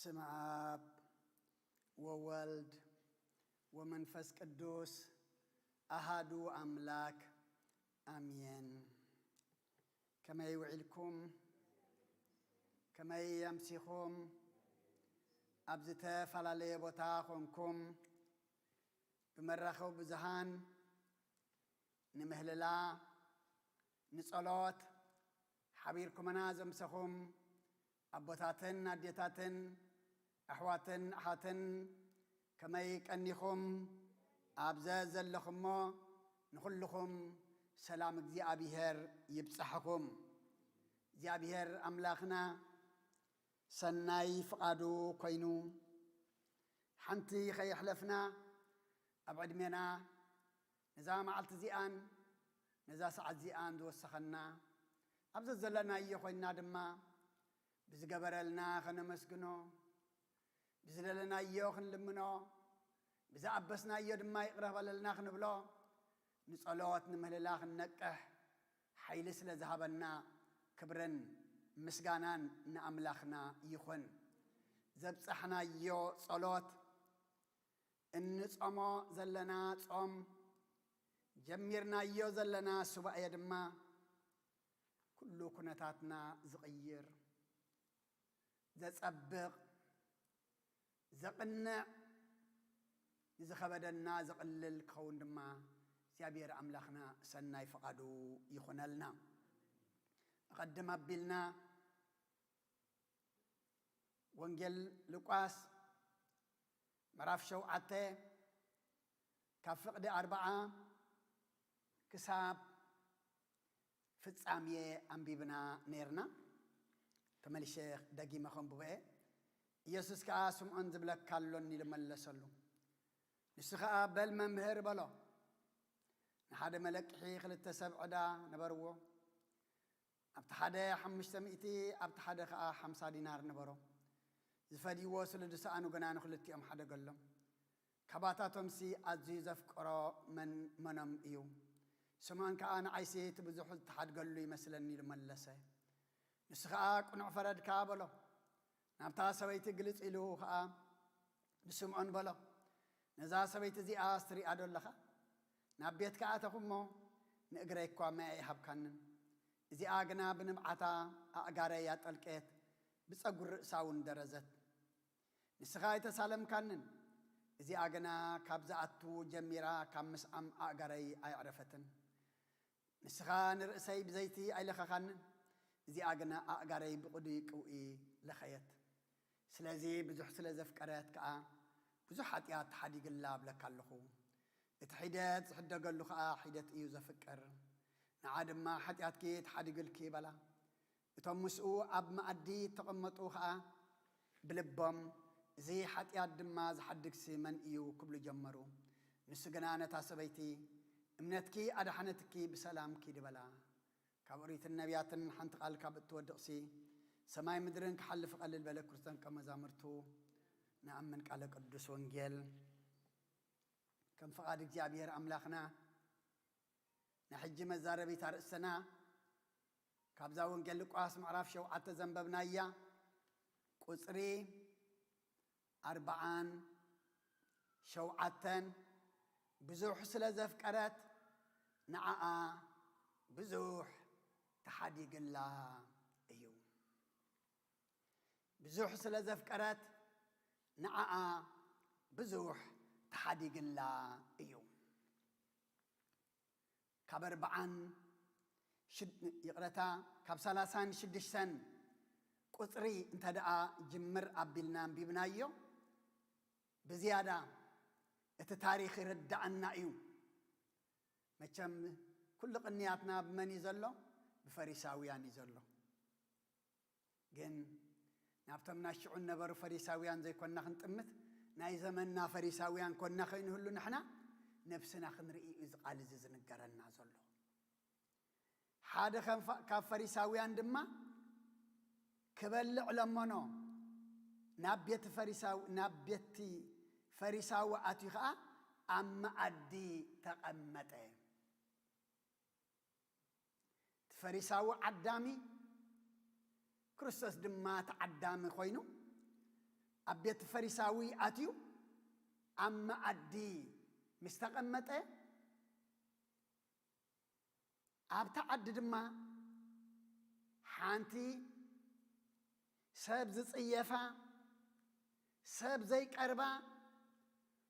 በስመ አብ ወወልድ ወመንፈስ ቅዱስ አሃዱ አምላክ አሜን። ከመይ ውዒልኩም? ከመይ ኣምሲኹም? ኣብ ዝተፈላለየ ቦታ ኾንኩም ብመራኸቢ ብዙሃን ንምህልላ፣ ንጸሎት ሓቢርኩምና ዘምሰኹም ኣቦታትን ኣዴታትን፣ ኣሕዋትን ኣሓትን፣ ከመይ ቀኒኹም? ኣብ ዘዘለኹሞ ንኹልኹም ሰላም እግዚኣብሔር ይብጻሕኹም። እግዚኣብሔር ኣምላኽና ሰናይ ፍቓዱ ኮይኑ፣ ሓንቲ ኸየሕለፍና ኣብ ዕድሜና ነዛ መዓልቲ እዚኣን ነዛ ሰዓት እዚኣን ዝወሰኸና፣ ኣብ ዘዘለናዮ ኮይንና ድማ ብዝገበረልና ኸነመስግኖ፣ ብዝደለናዮ ክንልምኖ፣ ብዝኣበስናዮ ድማ ይቕረ በለልና ክንብሎ፣ ንጸሎት ንምህልላ ክንነቅሕ ሓይሊ ስለ ዝሃበና ክብርን ምስጋናን ንኣምላኽና ይኹን። ዘብጻሕናዮ ጸሎት፣ እንጾሞ ዘለና ጾም፣ ጀሚርናዮ ዘለና ሱባኤ ድማ ኩሉ ኩነታትና ዝቕይር፣ ዘጸብቕ፣ ዘቕንዕ፣ ንዝኸበደና ዘቕልል ክኸውን ድማ እግዚኣብሔር ኣምላኽና ሰናይ ፍቓዱ ይኹነልና። ኣቐድም ኣቢልና ወንጌል ሉቃስ ምዕራፍ ሸውዓተ ካብ ፍቕዲ ኣርብዓ ክሳብ ፍጻሜ ኣንቢብና ነይርና። ተመሊሸ ደጊመ ከንብቦ እየ። ኢየሱስ ከኣ፣ ስምዖን ዝብለካ ኣሎኒ ኢሉ መለሰሉ። ንሱ ኸኣ፣ በል መምህር፣ በሎ። ንሓደ መለቅሒ ክልተ ሰብ ዕዳ ነበርዎ። ኣብቲ ሓደ ሓሙሽተ ሚእቲ፣ ኣብቲ ሓደ ኸኣ ሓምሳ ዲናር ነበሮ። ዝፈድይዎ ስለ ዝሰኣኑ ግና ንኽልቲኦም ሓደገሎም። ካባታቶምሲ ኣዝዩ ዘፍቅሮ መን መኖም እዩ? ስምዖን ከኣ፣ ንዓይሲ እቲ ብዙሕ ዝተሓድገሉ ይመስለኒ ኢሉ መለሰ። ንሱ ኸኣ፣ ቅኑዕ ፈረድካ፣ በሎ። ናብታ ሰበይቲ ግልጽ ኢሉ ኸኣ ንስምዖን በሎ፣ ነዛ ሰበይቲ እዚኣስ ትሪኣ ዶ ኣለኻ? ናብ ቤትካ ኣተኹ እሞ ንእግረይ እኳ ማይ ኣይሃብካንን። እዚኣ ግና ብንብዓታ ኣእጋረይ ኣጠልቀየት፣ ብጸጉሪ ርእሳ እውን ደረዘት። ንስኻ ኣይተሳለምካንን። እዚኣ ግና ካብ ዝኣቱ ጀሚራ ካብ ምስዓም ኣእጋረይ ኣየዕረፈትን። ንስኻ ንርእሰይ ብዘይቲ ኣይለኸኻንን፣ እዚኣ ግና ኣእጋረይ ብቕዱይ ቅውኢ ለኸየት። ስለዚ ብዙሕ ስለ ዘፍቀረት ከኣ ብዙሕ ሓጢኣት ተሓዲግላ እብለካ ኣለኹ። እቲ ሒደት ዝሕደገሉ ከኣ ሒደት እዩ ዘፍቅር። ንዓ ድማ ሓጢኣትኪ ተሓዲግልኪ በላ። እቶም ምስኡ ኣብ መኣዲ እተቐመጡ ኸኣ ብልቦም፣ እዚ ሓጢኣት ድማ ዝሓድግሲ መን እዩ? ክብሉ ጀመሩ። ንሱ ግና ነታ ሰበይቲ፣ እምነትኪ ኣድሓነትኪ፣ ብሰላም ኪዲ በላ። ካብ ኦሪትን ነቢያትን ሓንቲ ቃል ካብ እትወድቕሲ፣ ሰማይ ምድርን ክሓልፍ እቐልል በለ። ክርስቶን ደቀ መዛሙርቱ ንኣምን። ቃለ ቅዱስ ወንጌል። ከም ፍቓድ እግዚኣብሔር ኣምላኽና፣ ናይ ሕጂ መዛረቢት ኣርእስትና ካብዛ ወንጌል ሉቃስ ምዕራፍ ሸውዓተ ዘንበብናያ ቁጽሪ ኣርብዓን ሸውዓተን፣ ብዙሕ ስለ ዘፍቀረት ንዓኣ ብዙሕ ተሓዲግላ እዩ። ብዙሕ ስለ ዘፍቀረት ንዓኣ ብዙሕ ተሓዲግላ እዩ። ካብ ኣርብዓን ሽድ-፣ ይቕረታ፣ ካብ ሰላሳን ሽዱሽተን ቁጽሪ እንተ ደኣ ጅምር ኣቢልና ኣንቢብናዮ፣ ብዝያዳ እቲ ታሪኽ ይርድኣና እዩ። መቸም ኩሉ ቅንያትና ብመን እዩ ዘሎ? ብፈሪሳውያን እዩ ዘሎ። ግን ናብቶም ናይ ሽዑ ነበሩ ፈሪሳውያን ዘይኮንና ክንጥምት፣ ናይ ዘመንና ፈሪሳውያን ኮንና ከይንህሉ ንሕና ነብስና ክንርኢ እዩ እዚ ቃል እዚ ዝንገረና ዘሎ። ሓደ ከም ፈ-፣ ካብ ፈሪሳውያን ድማ ክበልዕ ለመኖ። ናብ ቤት ፈሪሳው-፣ ናብ ቤት ፈሪሳዊ ኣትዩ ኸኣ ኣብ መኣዲ ተቐመጠ። እቲ ፈሪሳዊ ዓዳሚ፣ ክርስቶስ ድማ ተዓዳሚ ኮይኑ፣ ኣብ ቤት ፈሪሳዊ ኣትዩ ኣብ መኣዲ ምስ ተቐመጠ፣ ኣብታ ዓዲ ድማ ሓንቲ ሰብ ዝጽየፋ፣ ሰብ ዘይቀርባ፣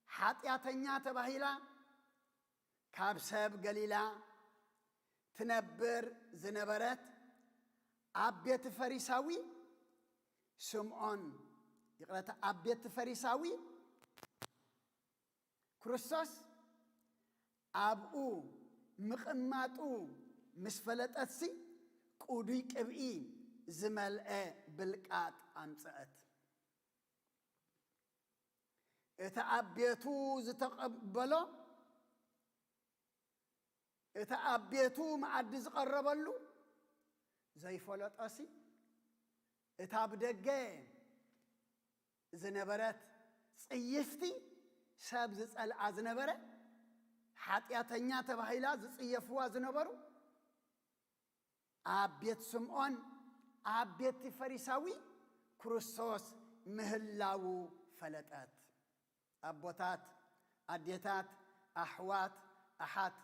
ሓጢኣተኛ ተባሂላ ካብ ሰብ ገሊላ ትነብር ዝነበረት ኣብ ቤት ፈሪሳዊ ስምዖን፣ ይቕረታ፣ ኣብ ቤት ፈሪሳዊ ክርስቶስ ኣብኡ ምቕማጡ ምስ ፈለጠትሲ፣ ቅዱይ ቅብኢ ዝመልአ ብልቃጥ ኣምጽአት። እቲ ኣብ ቤቱ ዝተቐበሎ፣ እቲ ኣብ ቤቱ መኣዲ ዝቐረበሉ ዘይፈለጦሲ፣ እታ ብደገ ዝነበረት ጽይፍቲ፣ ሰብ ዝጸልኣ ዝነበረ፣ ሓጢኣተኛ ተባሂላ ዝጽየፍዋ ዝነበሩ፣ ኣብ ቤት ስምዖን፣ ኣብ ቤት ፈሪሳዊ ክርስቶስ ምህላዉ ፈለጠት። ኣቦታት፣ ኣዴታት፣ ኣሕዋት፣ ኣሓት፣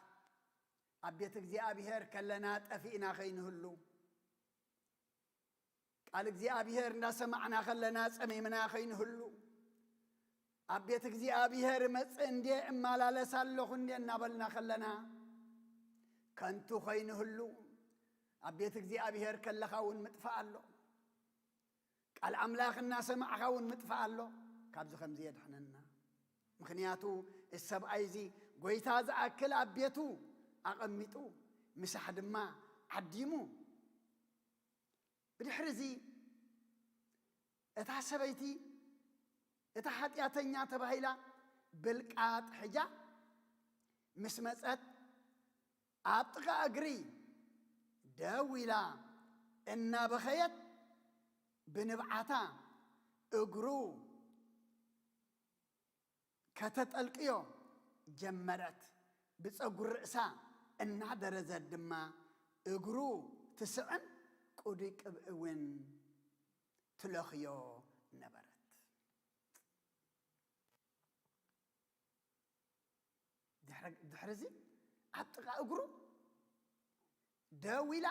ኣብ ቤት እግዚኣብሔር ከለና ጠፊእና ከይንህሉ፣ ቃል እግዚኣብሔር እንዳሰማዕና ከለና ጸሚምና ከይንህሉ፣ ኣብ ቤት እግዚኣብሔር እመጽእ እንዴ እመላለስ ኣለኹ እንዴ እናበልና ከለና ከንቱ ከይንህሉ፣ ኣብ ቤት እግዚኣብሔር ከለኻ እውን ምጥፋእ ኣሎ። ቃል ኣምላኽ እናሰማዕኻ እውን ምጥፋእ ኣሎ። ካብዚ ከምዚ የድሕነና። ምኽንያቱ እዚ ሰብኣይ እዚ ጐይታ ዝኣክል ኣብ ቤቱ ኣቐሚጡ፣ ምሳሕ ድማ ዓዲሙ። ብድሕሪ እዚ እታ ሰበይቲ፣ እታ ሓጢኣተኛ ተባሂላ ብልቃጥ ሕጃ ምስ መጸት፣ ኣብ ጥቓ እግሪ ደው ኢላ እናበኸየት፣ ብንብዓታ እግሩ ከተጠልቅዮ ጀመረት። ብጸጉሪ ርእሳ እናደረዘት ድማ እግሩ ትስዕም፣ ቅዱይ ቅብኢ እውን ትለኽዮ ነበረት። ድሕሪ፣ ድሕሪ እዚ ኣብ ጥቓ እግሩ ደው ኢላ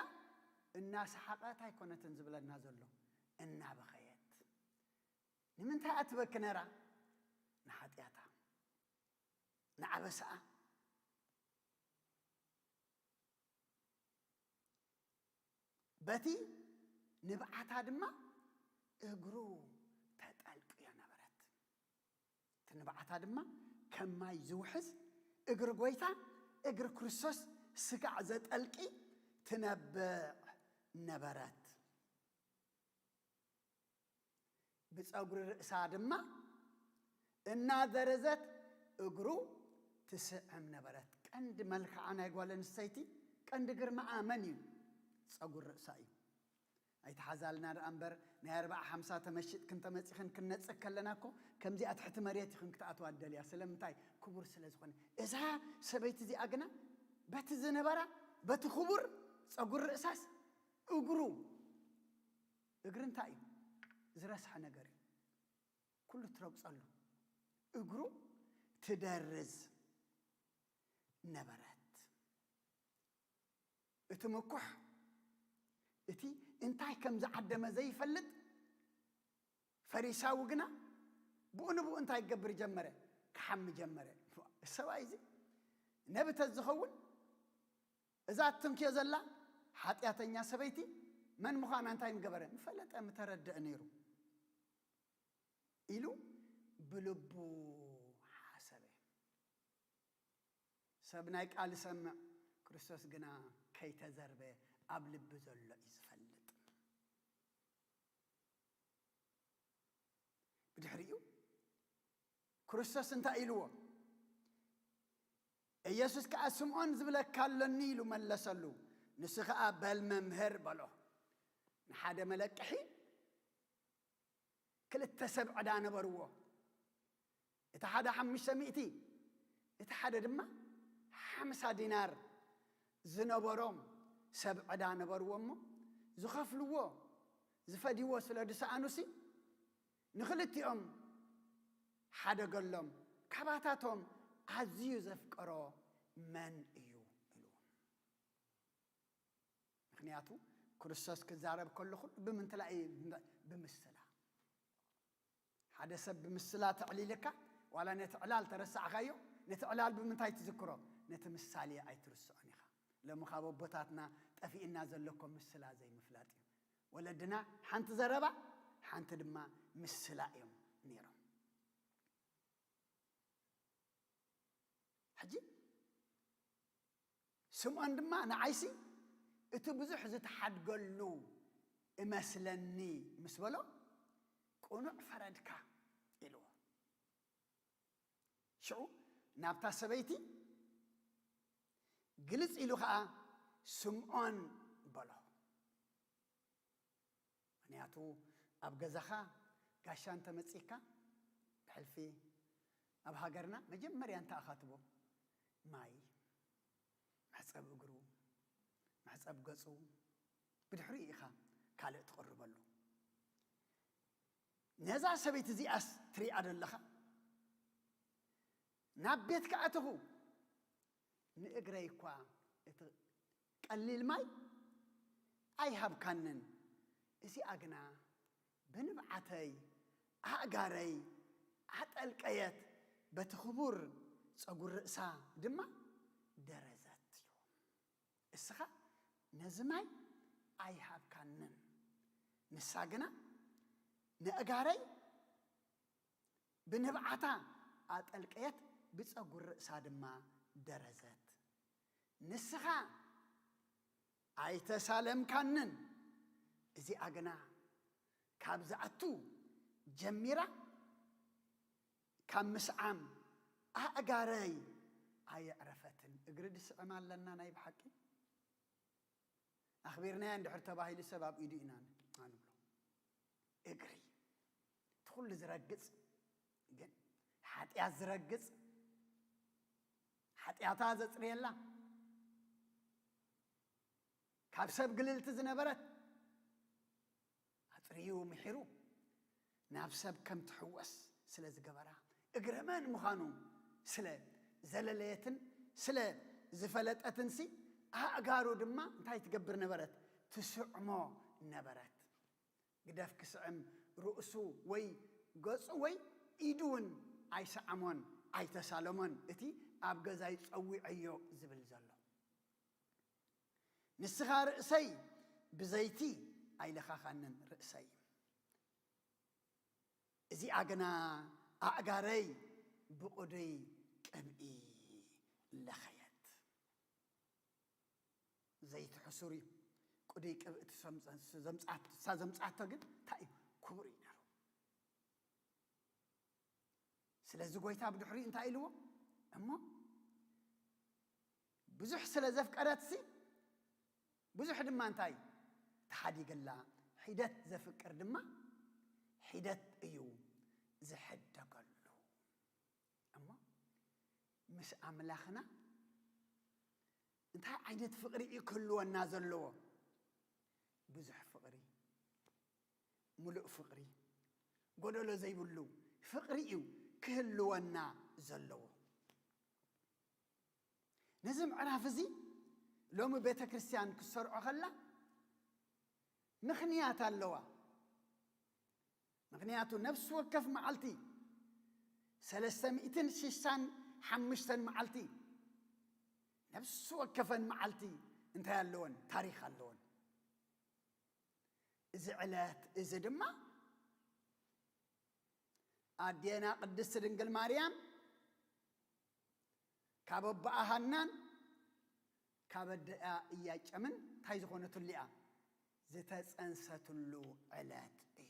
እናሰሓቐት ኣይኮነትን ዝብለና ዘሎ፣ እናበኸየት። ንምንታይ እያ ትበኪ ነራ? ንሓጢኣታ፣ ንዓበሳኣ። በቲ ንብዓታ ድማ እግሩ ተጠልቅዮ ነበረት። እቲ ንብዓታ ድማ ከም ማይ ዝውሕዝ፣ እግሪ ጐይታ፣ እግሪ ክርስቶስ ስጋዕ ዘጠልቂ ትነብዕ ነበረት። ብጸጉሪ ርእሳ ድማ እናደረዘት እግሩ ትስዕም ነበረት። ቀንዲ መልክዓ ናይ ጓል ኣንስተይቲ፣ ቀንዲ ግርማኣ መን እዩ? ጸጉሪ ርእሳ እዩ። ኣይትሓዛልና ደኣ እምበር፣ ናይ ኣርብዓ ሓምሳ ተመሺጥክን ተመጺኽን ክንነጽግ ከለና እኮ፣ ከምዚኣ ትሕቲ መሬት ኢኽን ክትኣትዋ ትደልያ። ስለምንታይ? ክቡር ስለ ዝኾነ። እዛ ሰበይቲ እዚኣ ግና፣ በቲ ዝነበራ፣ በቲ ክቡር ጸጉሪ ርእሳስ እግሩ፣ እግሪ እንታይ እዩ? ዝረስሐ ነገር እዩ። ኩሉ ትረግጸሉ። እግሩ ትደርዝ ነበረት። እቲ ምኩሕ፣ እቲ እንታይ ከም ዝዓደመ ዘይፈልጥ ፈሪሳዊ ግና ብኡ ንብኡ እንታይ ክገብር ጀመረ? ክሓሚ ጀመረ። ሰብኣይ እዚ ነቢ ተዝኸውን፣ እዛ እትንክዮ ዘላ ሓጢኣተኛ ሰበይቲ መን ምዃና እንታይ ምገበረ? ምፈለጠ፣ ምተረድአ ነይሩ ኢሉ ብልቡ ሓሰበ። ሰብ ናይ ቃል ይሰምዕ፣ ክርስቶስ ግና ከይተዘርበ ኣብ ልቢ ዘሎ እዩ ዝፈልጥ። ብድሕሪኡ ክርስቶስ እንታይ ኢልዎ? ኢየሱስ ከኣ፣ ስምዖን ዝብለካ ኣሎኒ ኢሉ መለሰሉ። ንሱ ከኣ፣ በል መምህር በሎ። ንሓደ መለቅሒ ክልተ ሰብ ዕዳ ነበርዎ። እቲ ሓደ ሓሙሽተ ሚእቲ፣ እቲ ሓደ ድማ ሓምሳ ዲናር ዝነበሮም ሰብ ዕዳ ነበርዎ እሞ፣ ዝኸፍልዎ ዝፈድይዎ ስለ ዝሰኣኑሲ፣ ንኽልቲኦም ሓደገሎም፣ ካባታቶም ኣዝዩ ዘፍቀሮ መን እዩ? ኢሉ። ምኽንያቱ ክርስቶስ ክዛረብ ከሎ ኩሉ ብምንትላ እዩ፣ ብምስላ። ሓደ ሰብ ብምስላ ተዕሊልካ፣ ዋላ ነቲ ዕላል ተረሳዕካዮ፣ ነቲ ዕላል ብምንታይ ትዝክሮ? ነቲ ምሳሌ ኣይትርስዖን ኢኻ። ሎሚ ካብ ኣቦታትና ጠፊእና ዘሎ እኮ ምስላ ዘይምፍላጥ እዩ። ወለድና ሓንቲ ዘረባ፣ ሓንቲ ድማ ምስላ እዮም ነይሮም። ሕጂ ስምዖን ድማ ንዓይሲ እቲ ብዙሕ ዝተሓድገሉ እመስለኒ ምስ በሎ፣ ቅኑዕ ፈረድካ ኢልዎ። ሽዑ ናብታ ሰበይቲ ግልጽ ኢሉ ኸኣ ስምዖን በሎ። ምኽንያቱ ኣብ ገዛኻ ጋሻ እንተመጺእካ፣ ብሕልፊ ኣብ ሃገርና መጀመርያ እንተኣኻትቦ ማይ፣ መሕጸብ እግሩ፣ መሕጸብ ገጹ፣ ብድሕሪኡ ኢኻ ካልእ ትቕርበሉ። ነዛ ሰበይቲ እዚኣስ ትሪኣ ደለኻ? ናብ ቤት ከኣትኹ፣ ንእግረይ እኳ እቲ ቀሊል ማይ ኣይሃብካንን። እዚኣ ግና ብንብዓተይ፣ ኣእጋረይ ኣጠልቀየት፣ በቲ ክቡር ጸጉሪ ርእሳ ድማ ደረዘት እዩ። እስኻ ነዚ ማይ ኣይሃብካንን። ንሳ ግና ነእጋረይ ብንብዓታ ኣጠልቀየት፣ ብጸጉሪ ርእሳ ድማ ደረዘት። ንስኻ ኣይተሳለምካንን። እዚኣ ግና ካብ ዝኣቱ ጀሚራ ካብ ምስዓም ኣእጋረይ ኣየዕረፈትን። እግሪ ድስዕም ኣለና ናይ ብሓቂ? ኣኽቢርናያ እንድሕር ተባሂሉ ሰብ ኣብ ኢዱ ኢና ን-፣ ኣንብሎ። እግሪ እቲ ኩሉ ዝረግጽ ግን ሓጢኣት ዝረግጽ፣ ሓጢኣታ ዘጽርየላ፣ ካብ ሰብ ግልልቲ ዝነበረት ኣጽርዩ ምሒሩ ናብ ሰብ ከም ትሕወስ ስለ ዝገበራ፣ እግረ መን ምዃኑ ስለ ዘለለየትን ስለ ዝፈለጠትንሲ፣ ኣእጋሩ ድማ እንታይ ትገብር ነበረት? ትስዕሞ ነበረት። ግደፍ ክስዕም ርእሱ ወይ ገጹ ወይ ኢዱ እውን ኣይሰዓሞን፣ ኣይተሳለሞን። እቲ ኣብ ገዛይ ጸዊዐዮ ዝብል ዘሎ። ንስኻ ርእሰይ ብዘይቲ ኣይለኻኻንን፣ ርእሰይ። እዚኣ ግና ኣእጋረይ ብቕዱይ ቅብኢ ለኸየት። ዘይቲ ሕሱር እዩ። ቅዱይ ቅብኢ እቲ ዘምጸ-፣ ዘምጽኣት-፣ እሳ ዘምጽኣቶ ግን እንታይ እዩ? ክቡር እዩ ነይሩ። ስለዚ ጎይታ ብድሕሪኡ እንታይ ኢልዎ? እሞ ብዙሕ ስለ ዘፍቀረትሲ፣ ብዙሕ ድማ እንታይ? ተሓዲገላ። ሒደት ዘፍቅር ድማ ሒደት እዩ ዝሕደገሉ። እሞ ምስ ኣምላኽና እንታይ ዓይነት ፍቕሪ እዩ ክህልወና ዘለዎ? ብዙሕ ፍቕሪ፣ ምሉእ ፍቕሪ፣ ጎደሎ ዘይብሉ ፍቕሪ እዩ ክህልወና ዘለዎ። ነዚ ምዕራፍ እዚ ሎሚ ቤተ ክርስቲያን ክትሰርዖ ከላ ምኽንያት ኣለዋ። ምኽንያቱ ነፍሲ ወከፍ መዓልቲ፣ ሰለስተ ሚእትን ሽሳን ሓሙሽተን መዓልቲ፣ ነፍሲ ወከፈን መዓልቲ እንታይ ኣለወን? ታሪኽ ኣለወን። እዚ ዕለት እዚ ድማ ኣዴና ቅድስቲ ድንግል ማርያም ካብ ኣቦኣ ሃናን ካብ ኣደኣ ኢያቄምን እንታይ ዝኾነትሉ እያ? ዝተጸንሰትሉ ዕለት እዩ።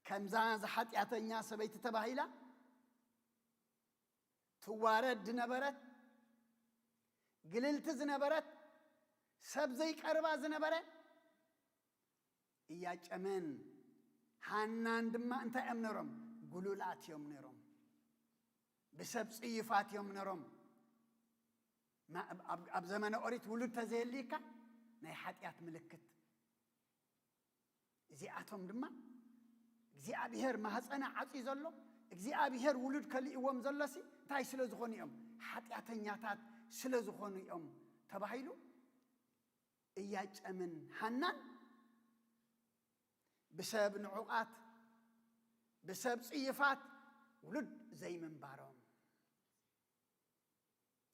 ከምዛ ዝሓጢኣተኛ ሰበይቲ ተባሂላ ትዋረድ ዝነበረት፣ ግልልቲ ዝነበረት፣ ሰብ ዘይቀርባ ዝነበረ፣ ኢያቄምን ሃናን ድማ እንታይ እዮም ነሮም? ግሉላት እዮም ነሮም። ብሰብ ጽዩፋት እዮም ነሮም። ማ-፣ ኣብ፣ ኣብ፣ ኣብ ዘመነ ኦሪት ውሉድ ተዘየልይካ ናይ ሓጢኣት ምልክት እዚኣቶም ድማ እግዚኣብሔር ማህፀና ዓፅዩ ዘሎ እግዚኣብሔር ውሉድ ከሊእዎም ዘሎሲ እንታይ ስለ ዝኾኑ እዮም? ሓጢኣተኛታት ስለ ዝኾኑ እዮም ተባሂሉ። እያጨምን ሃናን ብሰብ ንዑቓት ብሰብ ጽዩፋት ውሉድ ዘይምንባሮም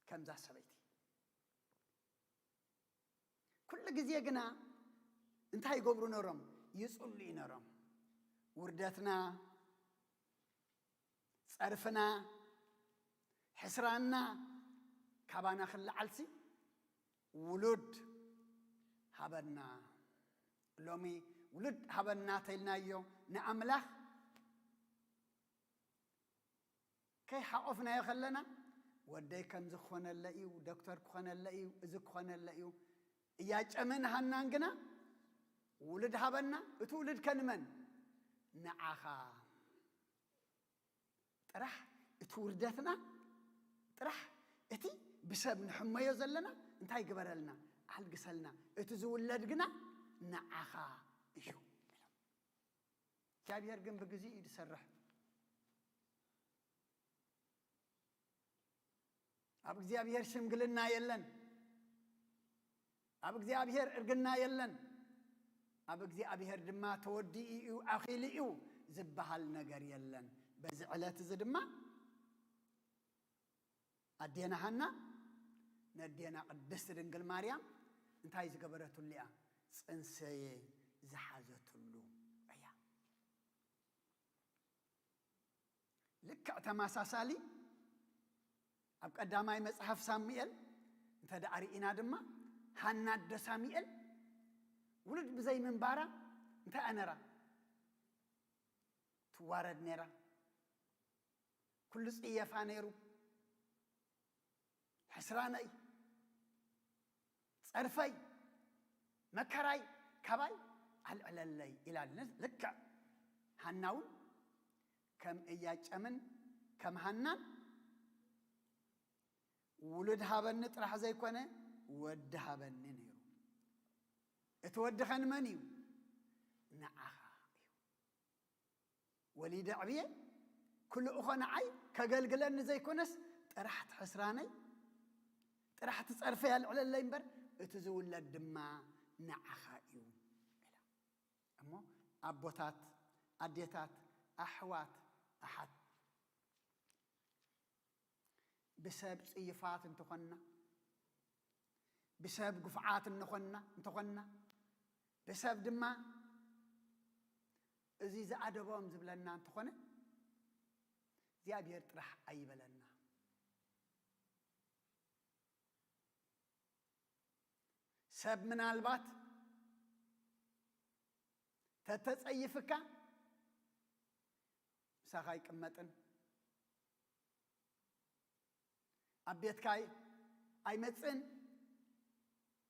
ከምዛ ሰበይቲ። ኩሉ ግዜ ግና እንታይ ይገብሩ ነሮም? ይጽልዩ ነሮም። ውርደትና፣ ጸርፍና፣ ሕስራና ካባና ክለዓልሲ ውሉድ ሃበና። ሎሚ ውሉድ ሃበና ተልናዮ ንኣምላኽ ከይሓቆፍናዮ ከለና፣ ወደይ ከምዚ ክኾነለ እዩ፣ ዶክተር ክኾነለ እዩ፣ እዚ ክኾነለ እዩ። እያጨምን ሃናን ግና ውሉድ ሃበና። እቲ ውሉድ ከንመን? ንዓኻ ጥራሕ። እቲ ውርደትና ጥራሕ፣ እቲ ብሰብ ንሕመዮ ዘለና እንታይ ግበረልና? ኣልግሰልና። እቲ ዝውለድ ግና ንዓኻ እዩ። እግዚኣብሔር ግን ብግዜ እዩ ዝሰርሕ። ኣብ እግዚኣብሔር ሽምግልና የለን። ኣብ እግዚኣብሔር እርግና የለን። ኣብ እግዚኣብሔር ድማ ተወዲኡ እዩ፣ ኣኺሉ እዩ ዝበሃል ነገር የለን። በዚ ዕለት እዚ ድማ ኣዴና ሃና ነዴና ቅድስት ድንግል ማርያም እንታይ ዝገበረትሉ እያ? ጽንሰየ ዝሓዘትሉ እያ። ልክዕ ተመሳሳሊ ኣብ ቀዳማይ መጽሓፍ ሳሙኤል እንተ ደኣ ርኢና ድማ፣ ሃና ኣደ ሳሙኤል ውሉድ ብዘይ ምንባራ እንታይ ኣነራ ትዋረድ ነይራ። ኩሉ ጽየፋ ነይሩ። ሕስራነይ፣ ጸርፈይ፣ መከራይ ካባይ ኣልዕለለይ ኢላ። ልክዕ ሃና እውን ከም እያጨምን ከም ሃናን ውሉድ ሃበኒ ጥራሕ ዘይኮነ ወዲ ሃበኒ ነይሩ። እቲ ወዲ ኸን መን እዩ? ንዓኻ እዩ። ወሊደ ዕብየ ክልእኾ ንዓይ ከገልግለኒ ዘይኮነስ ጥራሕ ትሕስራነይ ጥራሕ ትጸርፈይ ኣልዕለለይ እምበር እቲ ዝውለድ ድማ ንዓኻ እዩ ኢላ። እሞ ኣቦታት፣ ኣዴታት፣ ኣሕዋት፣ ኣሓት ብሰብ ጽዩፋት እንተኾንና፣ ብሰብ ግፉዓት እንኾንና እንተኾንና፣ ብሰብ ድማ እዚ ዝኣደቦም ዝብለና እንተኾነ እግዚኣብሔር ጥራሕ ኣይበለና። ሰብ ምናልባት ተተጸይፍካ ምሳኻ ኣይቅመጥን፣ ኣብ ቤትካ ኣይመጽእን፣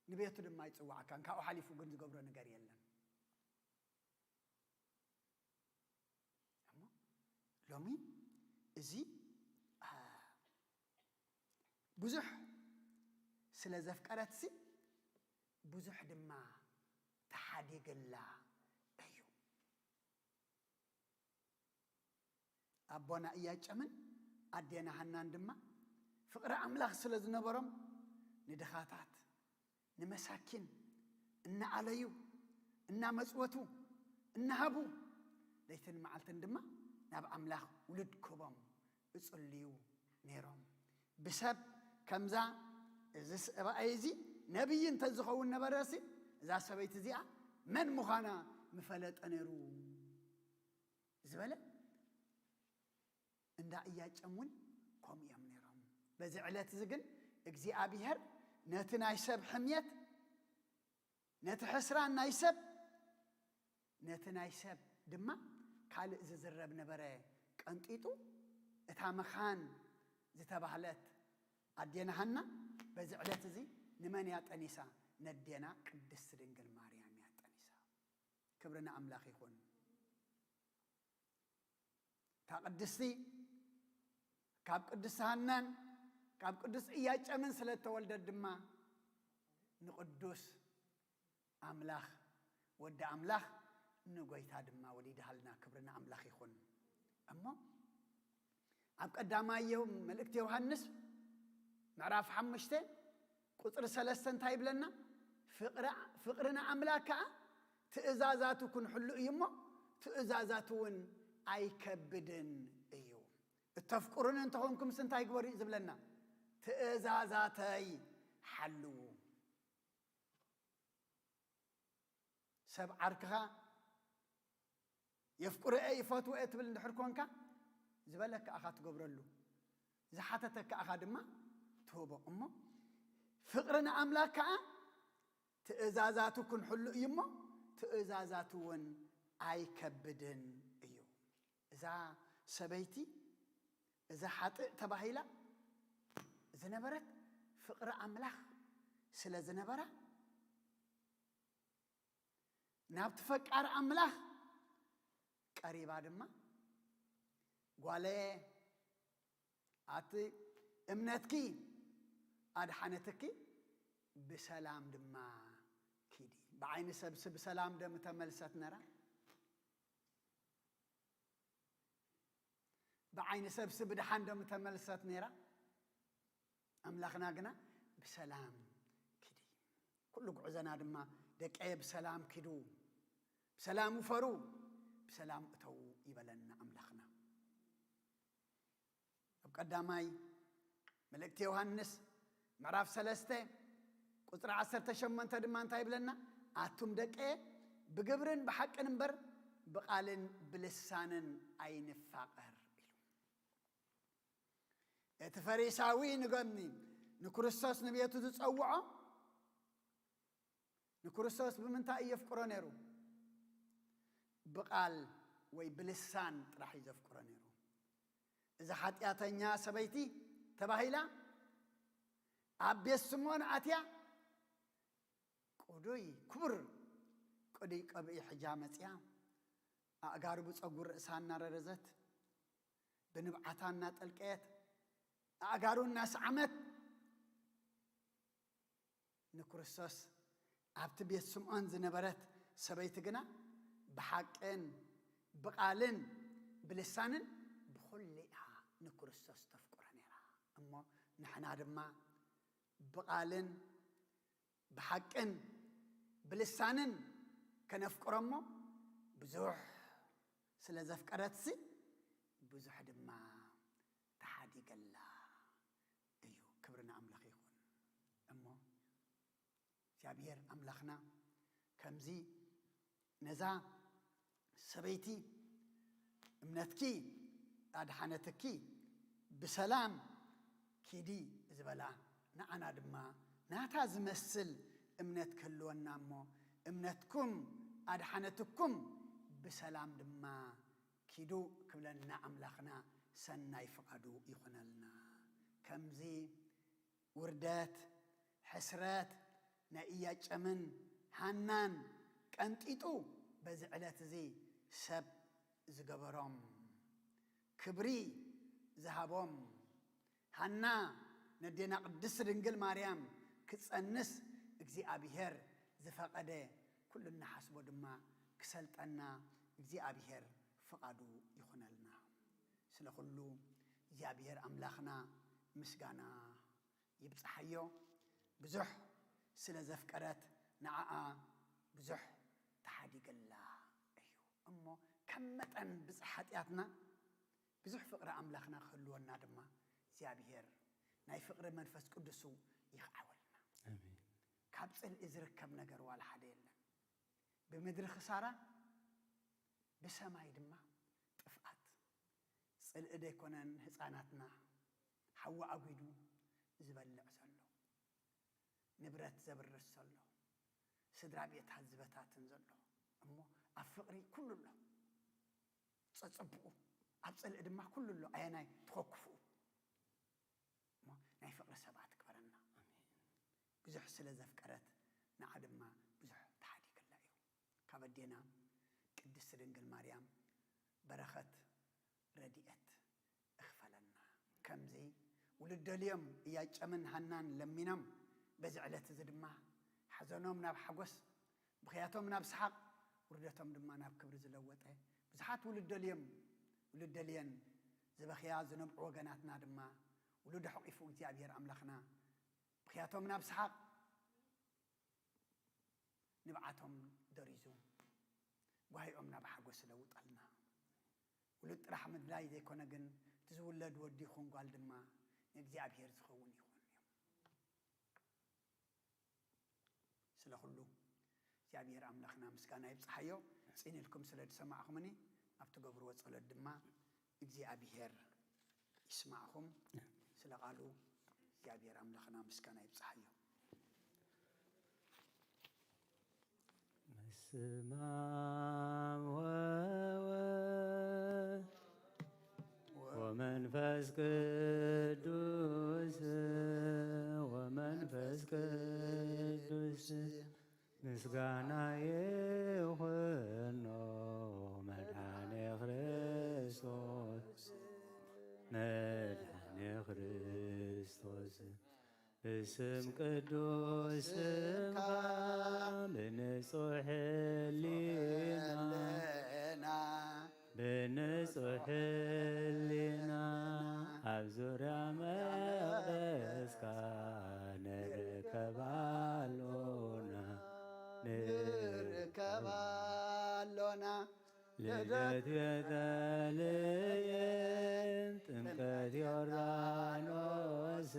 ንቤቱ ድማ ኣይጽውዓካን። ካብኡ ሓሊፉ ግን ዝገብሮ ነገር የለን። እሞ ሎሚ እዚ ብዙሕ ስለ ዘፍቀረትሲ ብዙሕ ድማ ተሓዲግላ እዩ። ኣቦና እያጨምን ኣዴና ሃናን ድማ ፍቕሪ ኣምላኽ ስለ ዝነበሮም ንድኻታት ንመሳኪን እናኣለዩ እናመጽወቱ እናሃቡ ለይትን መዓልትን ድማ ናብ ኣምላኽ ውሉድ ክህቦም እጽልዩ ነይሮም። ብሰብ ከምዛ እዚ ሰብኣይ እዚ ነቢይ እንተ ዝኸውን ነበረሲ እዛ ሰበይቲ እዚኣ መን ምዃና ምፈለጠ ነይሩ ዝበለ እንዳ እያጨም እውን ከምኡ እዮም ነይሮም። በዚ ዕለት እዚ ግን እግዚኣብሔር ነቲ ናይ ሰብ ሕምየት ነቲ ሕስራን ናይ ሰብ ነቲ ናይ ሰብ ድማ ካልእ ዝዝረብ ነበረ ቀንጢጡ። እታ መኻን ዝተባህለት ኣዴና ሃና በዚ ዕለት እዚ ንመን እያ ጠኒሳ? ነዴና ቅድስቲ ድንግል ማርያም እያ ጠኒሳ። ክብሪ ንኣምላኽ ይኹን። እታ ቅድስቲ ካብ ቅዱስ ሃናን ካብ ቅዱስ እያጨምን ስለ እተወልደት ድማ ንቅዱስ ኣምላኽ ወዲ ኣምላኽ ንጎይታ ድማ ወሊድሃልና። ክብሪ ንኣምላኽ ይኹን። እሞ ኣብ ቀዳማይ ዮ-፣ መልእክቲ ዮሃንስ ምዕራፍ ሓሙሽተ ቁጽሪ ሰለስተ እንታይ ይብለና? ፍቕሪ፣ ፍቕሪ ንኣምላኽ ከኣ ትእዛዛቱ ክንሕሉ እዩ እሞ ትእዛዛቱ እውን ኣይከብድን እዩ። እተፍቅሩኒ እንተኾንኩምስ እንታይ ግበሩ እዩ ዝብለና? ትእዛዛተይ ሓልዉ። ሰብ ዓርክኻ የፍቅሮ እየ ይፈትዎ እየ ትብል እንድሕር ኮንካ ዝበለካ ኣኻ ትገብረሉ፣ ዝሓተተካ ኣኻ ድማ ትህቦ። እሞ ፍቕሪ ንኣምላኽ ከኣ ትእዛዛቱ ክንሕሉ እዩ እሞ ትእዛዛቱ እውን ኣይከብድን እዩ። እዛ ሰበይቲ፣ እዛ ሓጥእ ተባሂላ ዝነበረት ፍቕሪ ኣምላኽ ስለ ዝነበራ ናብቲ ፈቃር ኣምላኽ ቀሪባ ድማ፣ ጓለየ፣ ኣቲ እምነትኪ ኣድሓነትኪ፣ ብሰላም ድማ ኪዲ። ብዓይኒ ሰብሲ ብሰላም ዶ ምተመልሰት ነራ? ብዓይኒ ሰብሲ ብድሓን ዶ ምተመልሰት ነራ? ኣምላኽና ግና ብሰላም ኪዲ። ኩሉ ጉዕዞና ድማ ደቀየ ብሰላም ኪዱ፣ ብሰላም ውፈሩ፣ ብሰላም እተዉ ይበለና ኣምላኽና። ኣብ ቀዳማይ መልእክቲ ዮሃንስ ምዕራፍ ሰለስተ ቁጽሪ ዓሰርተ ሸሞንተ ድማ እንታይ ይብለና? ኣቱም ደቀየ ብግብርን ብሓቅን እምበር ብቓልን ብልሳንን ኣይንፋቐር ኢሉ። እቲ ፈሪሳዊ ንገኒ ንክርስቶስ ንቤቱ ዝጸውዖ ንክርስቶስ ብምንታይ እዩ ዘፍቅሮ ነይሩ? ብቓል ወይ ብልሳን ጥራሕ እዩ ዘፍቅሮ ነይሩ። እዛ ሓጢኣተኛ ሰበይቲ ተባሂላ ኣብ ቤት ስምዖን ኣትያ ቅዱይ ክቡር ቅዱይ ቀብኢ ሕጃ መጽያ ኣእጋሩ ብጸጉር ርእሳ እናረረዘት ብንብዓታ እናጠልቀየት ኣእጋሩ እናሰዓመት ንክርስቶስ ኣብቲ ቤት ስምዖን ዝነበረት ሰበይቲ ግና ብሓቅን ብቓልን ብልሳንን ብኹሉ እያ ንክርስቶስ ተፍቅሮ ነይራ። እሞ ንሕና ድማ ብቓልን ብሓቅን ብልሳንን ከነፍቅሮ እሞ ብዙሕ ስለ ዘፍቀረትሲ ብዙሕ ድማ ተሓዲገላ እዩ። ክብሪ ንኣምላኽ ይኹን። እሞ እግዚኣብሔር ኣምላኽና ከምዚ ነዛ ሰበይቲ እምነትኪ ኣድሓነትኪ ብሰላም ኪዲ ዝበላ፣ ንዓና ድማ ናታ ዝመስል እምነት ክህልወና እሞ እምነትኩም ኣድሓነትኩም ብሰላም ድማ ኪዱ ክብለና ኣምላኽና ሰናይ ፍቓዱ ይኹነልና። ከምዚ ውርደት፣ ሕስረት ናይ ኢያጨምን ሃናን ቀንጢጡ በዚ ዕለት እዚ ሰብ ዝገበሮም፣ ክብሪ ዝሃቦም፣ ሃና ነዴና ቅድስት ድንግል ማርያም ክትጸንስ እግዚኣብሔር ዝፈቐደ፣ ኩሉ እንሓስቦ ድማ ክሰልጠና እግዚኣብሔር ፍቓዱ ይኹነልና። ስለ ኩሉ እግዚኣብሔር ኣምላኽና ምስጋና ይብጽሓዮ። ብዙሕ ስለ ዘፍቀረት ንዓኣ ብዙሕ ተሓዲገላ እዩ። እሞ ከም መጠን ብዝሒ ሓጢኣትና ብዙሕ ፍቕሪ ኣምላኽና ክህልወና ድማ እግዚኣብሔር ናይ ፍቕሪ መንፈስ ቅዱሱ ይኽዓወልና። ኣሜን። ካብ ጽልኢ ዝርከብ ነገር ዋላ ሓደ የለን። ብምድሪ ክሳራ፣ ብሰማይ ድማ ጥፍኣት። ጽልኢ ደይኮነን ህፃናትና ሓዊ ኣጒዱ ዝበልዕ ዘሎ፣ ንብረት ዘብርስ ዘሎ፣ ስድራ ቤታት ዝበታትን ዘሎ፣ እሞ ኣብ ፍቕሪ ኩሉ ኣሎ። ጸጸብኡ ኣብ ጽልኢ ድማ ኩሉ ኣሎ። ኣየናይ ትኸክፍኡ? እሞ ናይ ፍቕሪ ሰባት ግበረና። ኣሜን። ብዙሕ ስለ ዘፍቀረት ንዓ ድማ ብዙሕ ተሓዲገላ እዩ። ካብ ኣዴና ቅድስቲ ድንግል ማርያም በረኸት ረድኤት እኽፈለና። ከምዚ ውሉድ ደልዮም እያጨምን ሃናን ለሚኖም፣ በዚ ዕለት እዚ ድማ ሓዘኖም ናብ ሓጎስ፣ ብኽያቶም ናብ ሰሓቕ፣ ውርደቶም ድማ ናብ ክብሪ ዝለወጠ፣ ብዙሓት ውሉድ ደልዮም፣ ውሉድ ደልየን ዝበኽያ ዝነብዑ ወገናትና ድማ፣ ውሉድ ኣሕቂፉ እግዚኣብሔር ኣምላኽና፣ ብኽያቶም ናብ ሰሓቕ፣ ንብዓቶም ደሪዙ፣ ጓሂኦም ናብ ሓጎስ ለውጠልና። ውሉድ ጥራሕ ምድላይ ዘይኮነ ግን፣ እቲ ዝውለድ ወዲ ይኹን ጓል ድማ ንእግዚኣብሔር ዝኸውን ይኹን እዮም። ስለ ኩሉ እግዚኣብሔር ኣምላኽና ምስጋና ይብጽሓዮ። ጽን ኢልኩም ስለ ዝሰማዕኹምኒ፣ ኣብ ትገብርዎ ጸሎት ድማ እግዚኣብሔር ይስማዕኹም። ስለ ቃሉ እግዚኣብሔር ኣምላኽና ምስጋና ይብጽሓዮ። በስመ አብ ወወልድ ወመንፈስ ቅዱስ፣ ወመንፈስ ቅዱስ ምስጋና ይኹኖ መድኃኔ ክርስቶስ፣ መድኃኔ ክርስቶስ። ብስም ቅዱስ ስምካ ብንጹሕ ህሊና፣ ብንጹሕ ህሊና ኣብ ዙርያ መቕደስካ ንርከብ ኣሎና፣ ንርከብ ኣሎና። ልደት ቤተልሔም፣ ጥምቀት ዮርዳኖስ፣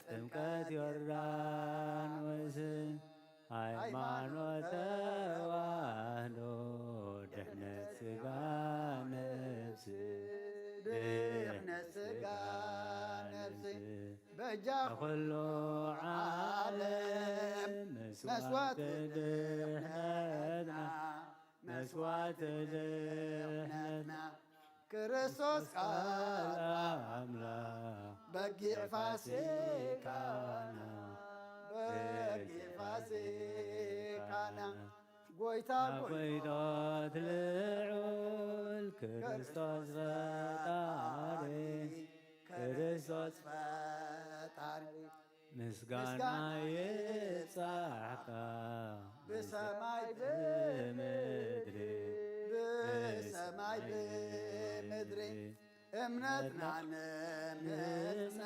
ጥምቀት ዮርዳኖስ፣ ሃይማኖት ተዋህዶ፣ ድሕነት ሥጋ ነፍስ፣ ድሕነት ሥጋ ነፍስ፣ በጃ ኩሉ ዓለም መስዋዕት ድሕነትና፣ መስዋዕት ድሕነትና፣ ክርስቶስ ቃል ኣምላኽ በጊዕ ፋሲካና፣ በጊዕ ፋሲካና፣ ጎይታ ጎይታት ልዑል ክርስቶስ ፈጣሪ፣ ክርስቶስ ፈጣሪ፣ ምስጋና ይብጻሕካ ብሰማይ ብምድሪ፣ ብሰማይ ብምድሪ። እምነትና ነምህጽና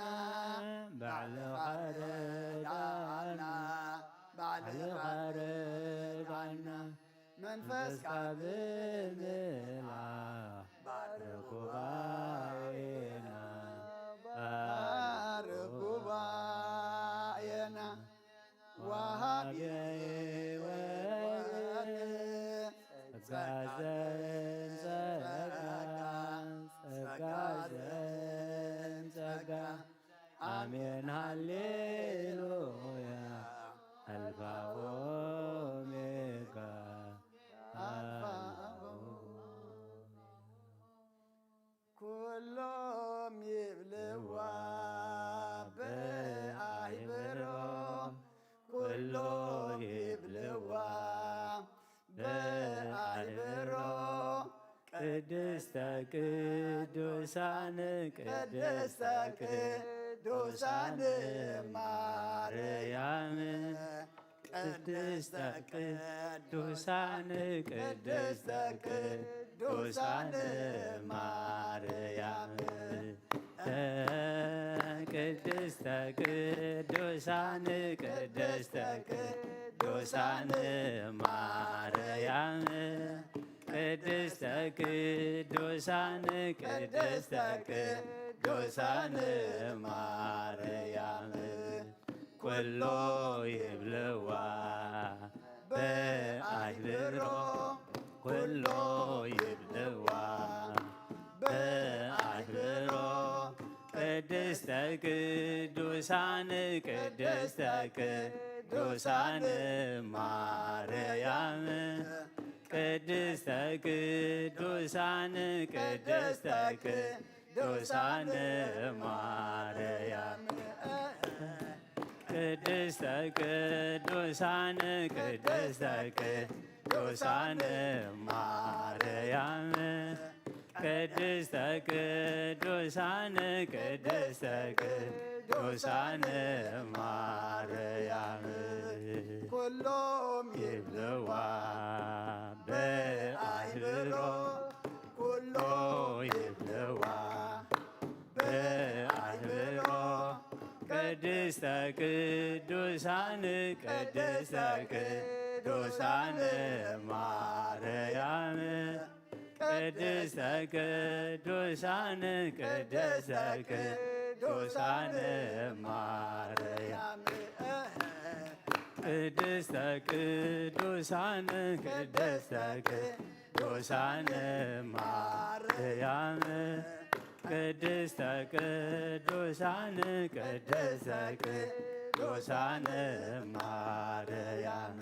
ባዕልኻ ርድኣና፣ ባዕልኻ ርድኣና። መንፈስካ ብምልኣኽ ባርኽ ጉባኤና፣ ባርኽ ጉባኤና። ወሃቢ ሕይወት ጸጋ ዘንጸጋ፣ ጸጋ ዘንጸጋ። ኣሜን ሃሌሉያ፣ ኣልፋ ኦሜጋ፣ ኣልፋ ኦሜጋ። ኩሎም ይብልዋ ብኣይብሮ፣ ኩሎም ይብልዋ ብኣይብሮ። ቅድስተ ቅዱሳን፣ ቅድስተ ቅዱሳን ማርያም፣ ቅድስተ ቅዱሳን፣ ቅድስተ ቅዱሳን ማርያም፣ ቅድስተ ቅዱሳን፣ ቅድስተ ቅዱሳን ማርያም፣ ቅድስተ ቅዱሳን፣ ቅድስተ ቅዱሳን ማርያም፣ ኩሎ ይብልዋ ብኣይብሮ፣ ኩሎ ይብልዋ ብኣይብሮ። ቅድስተ ቅዱሳን፣ ቅድስተ ቅዱሳን ማርያም፣ ቅድስተ ቅዱሳን፣ ቅድስተ ቅዱሳን ማርያም፣ ቅድስተ ቅዱሳን፣ ቅድስተ ቅዱሳን ማርያም፣ ቅድስተ ቅዱሳን፣ ቅድስተ ቅዱሳን ማርያም፣ ኩሎም ይብልዋ ቅድስተ ቅዱሳን ቅድስተ ቅዱሳን ማርያም ቅድስተ ቅዱሳን ቅድስተ ቅዱሳን ማርያም ቅድስተ ቅዱሳን ቅድስተ ቅዱሳን ማርያም ቅድስተ ቅዱሳን ቅድስተ ቅዱሳን ማርያም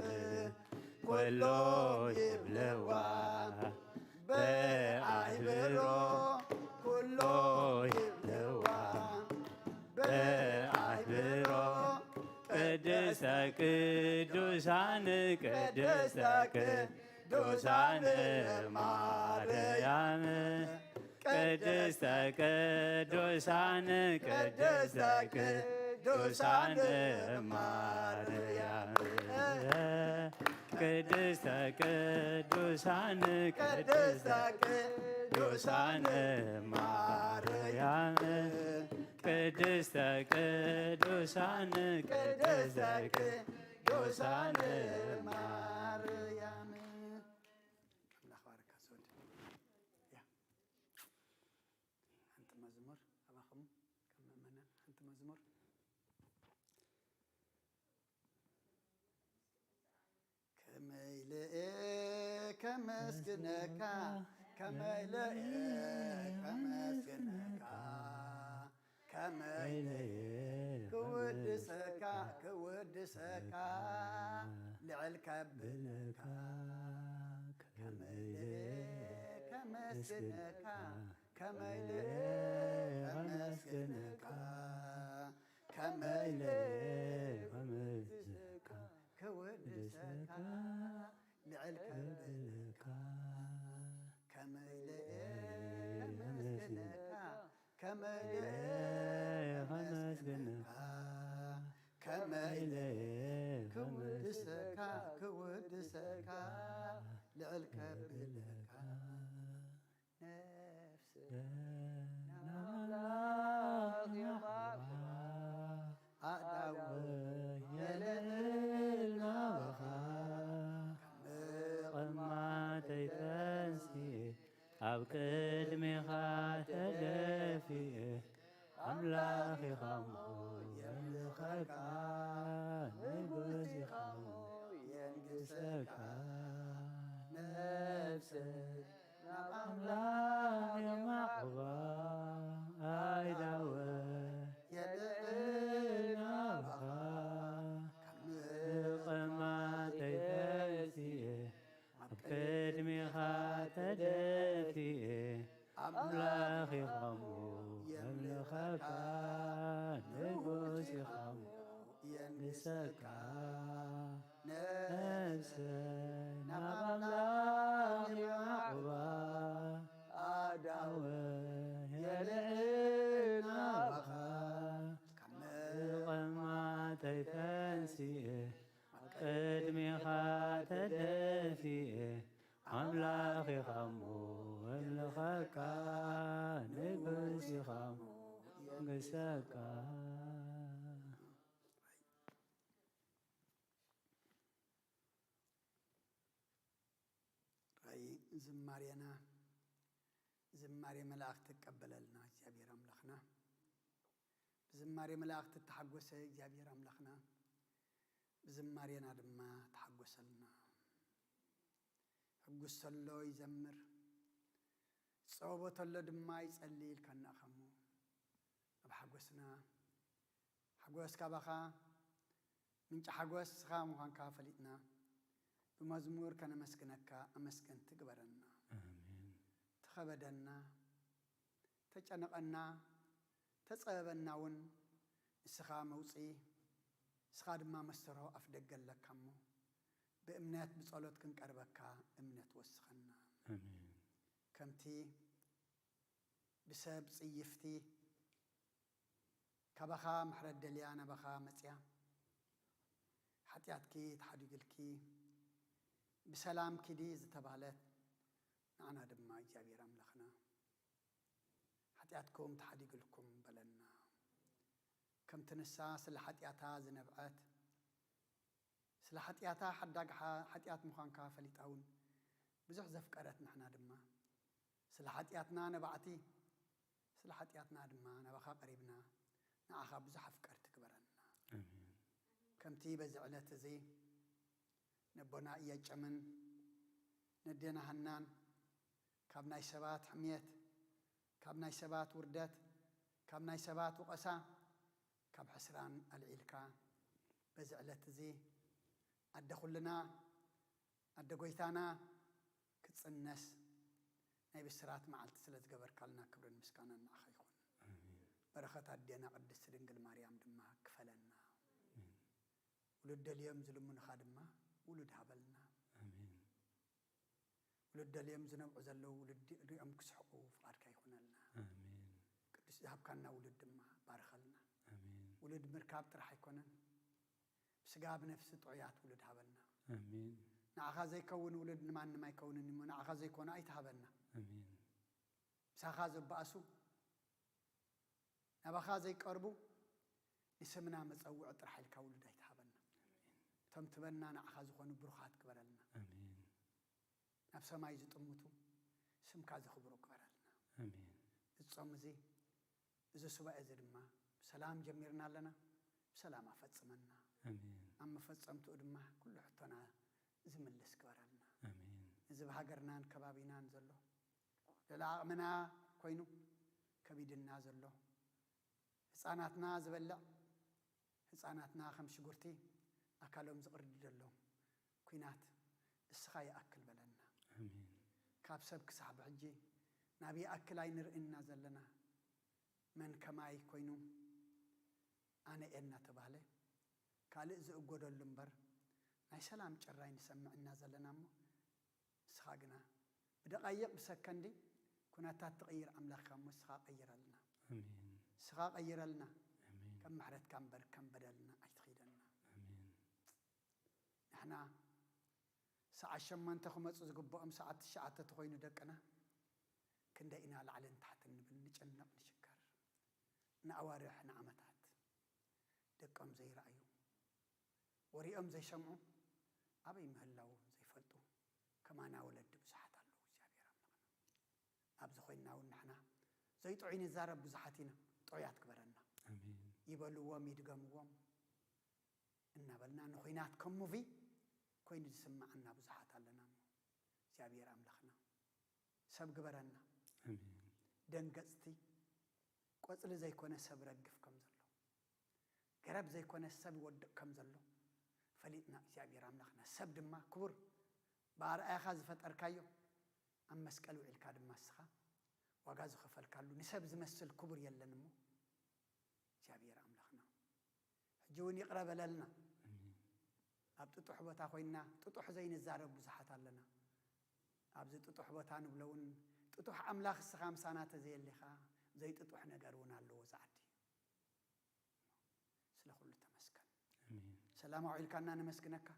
ኩሎ ይብልዋ ብኣይብሮ ኩሎ ይብልዋ ብኣይብሮ ቅድስተ ቅዱሳን ቅድስተ ቅዱሳን ማርያም ቅድስተ ቅዱሳን ቅድስተ ቅዱሳን ማርያም ቅድስተ ቅዱሳን ቅድስተ ቅዱሳን ማርያም ቅድስተ ቅዱሳን ቅድስተ ቅዱሳን ማርያም ኣምላኽ ባርካ ዘወድ። ያ። ሓንቲ መዝሙር ኣባኹም ከም ምእመናን ሓንቲ መዝሙር። ከመይ ኢለ ከመስግነካ፣ ከመይ ኢለ ከመስግነካ፣ ከመይ ኢለ ክውድሰካ፣ ክውድሰካ፣ ልዕል ከብለካ። ከመይ ኢለ ከመስግነካ፣ ከመይ ኢለ ከመስግነካ፣ ከመይ ኢለ ከመስግነካ፣ ክውድሰካ፣ ልዕል ከብለካ። ከመይ ኢለ ከመስግነካ፣ ከመይ ኢለ ከመስግነካ፣ ከመይ ኢለ ክውድሰካ፣ ክውድሰካ፣ ልዕል ከብለካ። ነፍሰይ ናብ ኣምላኽ የቕርባ፣ ኣእዳወይ የልዕል ናባኻ። ካብ ምቕማጠይ ተንሲኤ ኣብ ቅድሜኻ ተደፊኤ፣ ኣምላኽ ኢኻ እሞ የምልኸካ፣ ንጉስ ኢኻ እሞ የንግሰካ። ነፍሰይ ናብ ኣምላኽ የማዕባ፣ ኣእዳወይ የልዕል ናባኻ። ካብ ምቕማጠይ ተንሲኤ ኣብ ቅድሜኻ ተደፊኤ፣ ኣምላኽ ኢኻ እሞ የምልኸካ፣ ንጉስ ኢኻ እሞ የንግሰካ። ነፍሰይ ናብ ኣምላኽ የማዕባ፣ ኣእዳወይ የልዕል ናባኻ። ካብ ምቕማጠይ ተንሲኤ ኣብ ቅድሜኻ ተደፊኤ፣ ኣምላኽ ኢኻ እሞ የምልኸካ፣ ንጉስ ኢኻ እሞ የንግሰካ። ራእይ ዝማሬና ዝማሬ መላእኽቲ ይቀበለልና እግዚኣብሔር ኣምላኽና። ብዝማሬ መላእኽቲ እተሓጎሰ እግዚኣብሔር ኣምላኽና፣ ብዝማሬና ድማ ተሓጎሰልና። ሕጉስ ተሎ ይዘምር፣ ዝጸወቦ ተሎ ድማ ይጸሊ ኢልካና ኢኻ እሞ፣ ኣብ ሓጎስና ሓጎስ ካባኻ፣ ምንጪ ሓጎስ ንስኻ ምዃንካ ፈሊጥና፣ ብመዝሙር ከነመስግነካ ኣመስገንቲ ግበረና። ኣሜን። ተኸበደና፣ ተጨነቐና፣ ተጸበበና እውን ንስኻ መውጽኢ፣ ንስኻ ድማ መስተርሆ ኣፍ ደገ ኣለካ እሞ፣ ብእምነት ብጸሎት ክንቀርበካ እምነት ወስኸና። ኣሜን። ከምቲ ብሰብ ጽይፍቲ ካባኻ ምሕረት ደልያ ናባኻ መጽያ፣ ሓጢኣትኪ ተሓዲጉልኪ፣ ብሰላም ኪዲ ዝተባህለት፣ ንዓና ድማ እግዚኣብሔር ኣምላኽና፣ ሓጢኣትኩም ተሓዲጉልኩም በለና። ከምቲ ንሳ ስለ ሓጢኣታ ዝነብዐት፣ ስለ ሓጢኣታ ሓዳግ ሓ-፣ ሓጢኣት ምዃንካ ፈሊጣ እውን ብዙሕ ዘፍቀረት፣ ንሕና ድማ ስለ ሓጢኣትና ነባዕቲ፣ ስለ ሓጢኣትና ድማ ናባኻ ቀሪብና፣ ንዓኻ ብዙሕ ኣፍቀርቲ ግበረና። ኣሜን። ከምቲ በዚ ዕለት እዚ ነቦና እያጨምን ነዴና ሃናን ካብ ናይ ሰባት ሕምየት፣ ካብ ናይ ሰባት ውርደት፣ ካብ ናይ ሰባት ውቐሳ፣ ካብ ሕስራን ኣልዒልካ፣ በዚ ዕለት እዚ ኣደ ኩልና፣ ኣደ ጎይታና ክትጽነስ ናይ ብስራት መዓልቲ ስለ ዝገበርካልና ክብርን ምስጋናን ንዓኻ ይኹን። ኣሜን። በረኸት ኣዴና ቅድስቲ ድንግል ማርያም ድማ ክፈለና። ኣሜን። ውሉድ ደልዮም ዝልምኑኻ ድማ ውሉድ ሃበልና። ኣሜን። ውሉድ ደልዮም ዝነብዑ ዘለዉ ውሉድ ሪኦም ክስሕቑ ፍቓድካ ይኹነልና። ኣሜን። ቅዱስ ዝሃብካና ውሉድ ድማ ባርኸልና። ኣሜን። ውሉድ ምርካብ ጥራሕ ኣይኮነን፣ ብስጋ ብነፍሲ ጥዑያት ውሉድ ሃበልና። ኣሜን። ንዓኻ ዘይከውን ውሉድ ንማንም ኣይከውንን እሞ፣ ንዓኻ ዘይኮነ ኣይትሃበና። ኣሜን። ምሳኻ ዘባእሱ፣ ናባኻ ዘይቀርቡ፣ ንስምና መጸውዒ ጥራሕ ኢልካ ውሉድ ኣይትሃበና። ኣሜን። እቶም ትበና ንዓኻ ዝኾኑ ብሩኻት ግበረልና። ኣሜን። ናብ ሰማይ ዝጥምቱ፣ ስምካ ዘኽብሩ ግበረልና። ኣሜን። እዚ ጾም እዚ፣ እዚ ሱባኤ እዚ ድማ ብሰላም ጀሚርና ኣለና፣ ብሰላም ኣፈጽመና። ኣሜን። ኣብ መፈጸምትኡ ድማ ኩሉ ሕቶና ዝምልስ ግበረልና። ኣሜን። እዚ ብሃገርናን ከባቢናን ዘሎ፣ ልዕሊ ዓቕምና ኮይኑ ከቢድና ዘሎ፣ ህጻናትና ዝበልዕ፣ ህጻናትና ከም ሽጉርቲ ኣካሎም ዝቕርድደሎም ኲናት እስኻ ይኣክል በለና። ኣሜን። ካብ ሰብ ክሳብ ሕጂ ናብ ይኣክል ኣይንርእይና ዘለና። መን ከማይ ኮይኑ ኣነ እየ እናተባህለ ካልእ ዝእጎደሉ እምበር፣ ናይ ሰላም ጭራይ ንሰምዕ ኢና ዘለና እሞ፣ ንስኻ ግና ብደቓይቕ ብሰከንዲ ኩነታት ትቕይር ኣምላኽ ኢኻ እሞ፣ ንስኻ ቀይረልና። ኣሜን። ንስኻ ቀይረልና። ኣሜን። ከም ምሕረትካ እምበር ከም በደልና ኣይትኺደልና። ኣሜን። ንሕና ሰዓት ሸሞንተ ክመጹ ዝግብኦም ሰዓት ትሽዓተ ተኾይኑ ደቅና፣ ክንደይ ኢና ላዕልን ታሕትን ንብል፣ ንጭነቕ፣ ንሽከር። ንኣዋርሕ፣ ንዓመታት ደቆም ዘይረኣዩ፣ ወሪኦም ዘይሰምዑ፣ ኣበይ ምህላዎም ዘይፈልጡ ከማና ወለዲ ብዙሓት ኣለዉ። እግዚኣብሔር ኣምላኽና፣ ኣብዚ ኮይንና እውን ንሕና ዘይጥዑይ ንዛረብ ብዙሓት ኢና። ጥዑያት ግበረና። ኣሜን። ይበልዎም፣ ይድገምዎም እናበልና ንኹናት ከም ሙቪ ኮይኑ ዝስምዓና ብዙሓት ኣለና እሞ፣ እግዚኣብሔር ኣምላኽና ሰብ ግበረና። ኣሜን። ደንገጽቲ፣ ቆጽሊ ዘይኮነ ሰብ ረግፍ ከም ዘሎ፣ ገረብ ዘይኮነ ሰብ ይወድቕ ከም ዘሎ ፈሊጥና፣ እግዚኣብሔር ኣምላኽና ሰብ ድማ ክቡር ብኣርኣያኻ ዝፈጠርካዮ ኣብ መስቀል ውዒልካ ድማ እስኻ ዋጋ ዝኸፈልካሉ ንሰብ ዝመስል ክቡር የለን እሞ፣ እግዚኣብሔር ኣምላኽና ሕጂ እውን ይቕረ በለልና። ኣሜን። ኣብ ጥጡሕ ቦታ ኮይንና ጥጡሕ ዘይንዛረብ ብዙሓት ኣለና። ኣብዚ ጥጡሕ ቦታ ንብሎ እውን ጥጡሕ ኣምላኽ እስኻ ምሳና ተዘየሊኻ ዘይጥጡሕ ነገር እውን ኣለዎ እዚ ዓዲ። ስለ ኩሉ ተመስገን። ኣሜን። ሰላም ኣውዒልካና ነመስግነካ።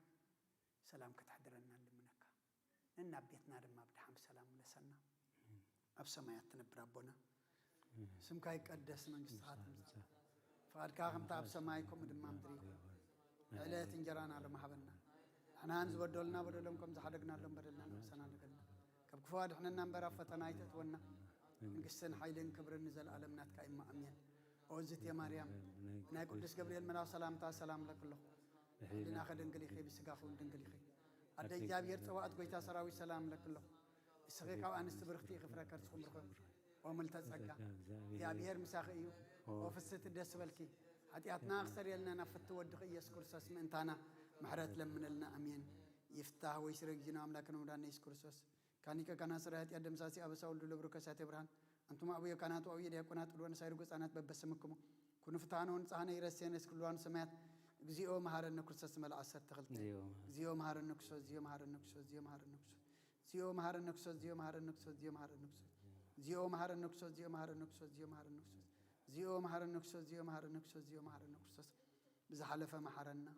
ሰላም ከተሕድረና ንልምነካ። ነናብ ቤትና ድማ ብደሓን ብሰላም ምለሰና። ኣሜን። ኣብ ሰማያት ትነብር ኣቦና፣ ኣሜን። ስምካ ይቀደስ፣ መንግስትኻ ትምጻእ፣ ፍቓድካ ከምቲ ኣብ ሰማይ ከምኡ ድማ ምድሪ ይኹን። ዕለት እንጀራና ሎሚ ሃበና። ንሕና ንዝበደሉና በደሎም ከም ዝሓደግናሎም በደልና ንክሰና ንገልና። ካብ ክፉ ኣድሕነና እምበር ኣብ ፈተና ኣይተእትወና። መንግስትን ሓይልን ክብርን ንዘለኣለም ናትካ እዩ እሞ ኣሜን። ኦዝት የማርያም ናይ ቅዱስ ገብርኤል መልኣኽ ሰላምታ ሰላም እለኪ ኣለኹ። ብሕሊናኺ ድንግል ኢኺ፣ ብስጋኺ እውን ድንግል ኢኺ። ኣደ እግዚኣብሔር ጸዋእት ጎይታ ሰራዊት ሰላም እለኪ ኣለኹ። ንስኺ ካብ ኣንስቲ ብርኽቲ ኢኺ፣ ፍረ ከርስኺ ብሩኽ እዩ። ኦ ምልተ ጸጋ እግዚኣብሔር ምሳኺ እዩ። ኦ ፍስሕቲ ደስ በልኪ። ሓጢኣትና ክሰርየልና ናብ ፍቲ ወድኺ ኢየሱስ ክርስቶስ ምእንታና ምሕረት ለምነልና። ኣሜን። ይፍታህ ወይ ስረ ጊዜና ኣምላክን መድኃኒነ ኢየሱስ ክርስቶስ ካኒቀ ካና ስራይ ኃጢአት ደምሳሲ አበሳ ወልዱ ለብሩ ከሳቴ ብርሃን። አንቱም አቡየ ካህናት ወአቡየ ዲያቆናት ወንሳይሩ ገጻናት በበስምክሙ ኩኑ ፍትሐነ ወንጽሐነ ይረሴነ እስክልዋን ሰማያት። እግዚኦ መሐረነ ክርስቶስ መልአ ዐሰርተ ክልተ። እግዚኦ መሐረነ። እግዚኦ መሐረነ ክርስቶስ። እግዚኦ መሐረነ ክርስቶስ። እግዚኦ መሐረነ ክርስቶስ። እግዚኦ መሐረነ ክርስቶስ። እግዚኦ መሐረነ ክርስቶስ። እግዚኦ መሐረነ ክርስቶስ። እግዚኦ መሐረነ ክርስቶስ። እግዚኦ መሐረነ ክርስቶስ። ብዝሓለፈ መሐረና።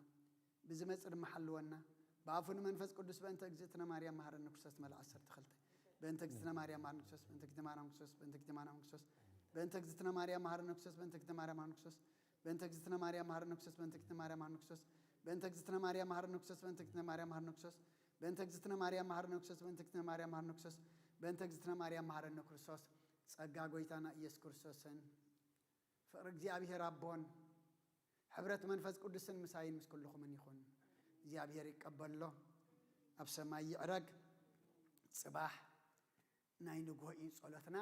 ብዝመጽእ ድማ ሓልወና። ብኣፉ ንመንፈስ ቅዱስ በእንተ እግዝእትነ ማርያም መሐረነ ክርስቶስ መልአ ዐሰርተ ክልተ። በእንተ እግዝእትነ ማርያም መሐረነ ክርስቶስ። በእንተ እግዝእትነ ማርያም መሐረነ ክርስቶስ። በእንተ እግዝእትነ ማርያም መሐረነ ክርስቶስ። በእንተ እግዝእትነ ማርያም መሐረነ ክርስቶስ። በእንተ እግዝእትነ ማርያም መሐረነ ክርስቶስ፣ በእንተ እግዝእትነ ማርያም መሐረነ ክርስቶስ፣ በእንተ እግዝእትነ ማርያም መሐረነ ክርስቶስ፣ በእንተ እግዝእትነ ማርያም መሐረነ ክርስቶስ፣ በእንተ እግዝእትነ ማርያም መሐረነ ክርስቶስ፣ በእንተ እግዝእትነ ማርያም መሐረነ ክርስቶስ። ጸጋ ጎይታና ኢየሱስ ክርስቶስን ፍቕሪ እግዚኣብሔር ኣቦን ሕብረት መንፈስ ቅዱስን ምሳይን ምስ ኩልኹምን ይኹን። እግዚኣብሔር ይቀበሎ፣ ኣብ ሰማይ ይዕረግ። ጽባሕ ናይ ንግሆ እዩ ጸሎትና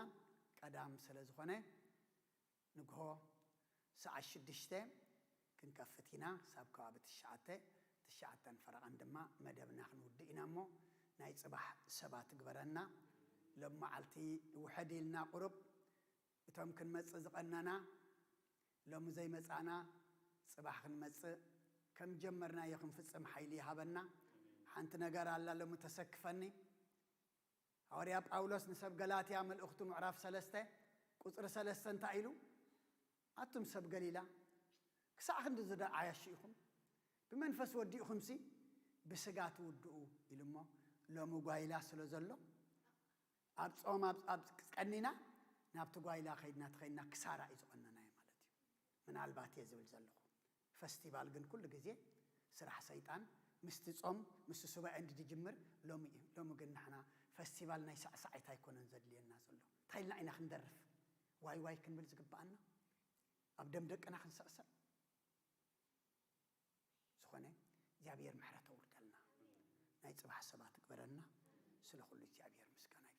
ቀዳም ስለ ዝኾነ ንግሆ ሰዓት ሽዱሽተ ክንከፍት ኢና። ክሳብ ከባቢ ትሽዓተ፣ ትሽዓተን ፈረቓን ድማ መደብና ክንውድእ ኢና እሞ ናይ ጽባሕ ሰባት ግበረና። ሎም መዓልቲ ውሕድ ኢልና ቁሩብ እቶም ክንመጽእ ዝቐነና ሎሚ ዘይመጻና ጽባሕ ክንመጽእ ከም ጀመርናዮ ክንፍጽም ሓይሊ ይሃበና። ሓንቲ ነገር ኣላ ሎሚ ተሰክፈኒ። ሃዋርያ ጳውሎስ ንሰብ ገላትያ መልእኽቱ ምዕራፍ ሰለስተ ቁጽሪ ሰለስተ እንታይ ኢሉ? ኣቱም ሰብ ገሊላ ክሳዕ ክንዲ ዝደዓያሹ ኢኹም ብመንፈስ ወዲእኹምሲ ብስጋ ትውድኡ ኢሉ እሞ ሎሚ ጓይላ ስለ ዘሎ ኣብ ጾም ኣብ ኣብ ቀኒና ናብቲ ጓይላ ከይድና ተኸይድና ክሳራ እዩ ዝቐነናዮ ማለት እዩ። ምናልባት እየ ዝብል ዘለኹ። ፈስቲቫል ግን ኩሉ ግዜ ስራሕ ሰይጣን ምስቲ ጾም ምስ ሱባኤ እንዲ ድጅምር ሎሚ እዩ። ሎሚ ግን ንሕና ፈስቲቫል ናይ ሳዕሳዒት ኣይኮነን ዘድልየና ዘሎ። እንታይ ኢልና ኢና ክንደርፍ ዋይ ዋይ ክንብል ዝግብኣና? ኣብ ደም ደቅና ክንስዕስዕ? ዝኾነ እግዚኣብሔር ምሕረት ኣውርደልና። ናይ ጽባሕ ሰባት ግበረና። ስለ ኩሉ እግዚኣብሔር ምስጋና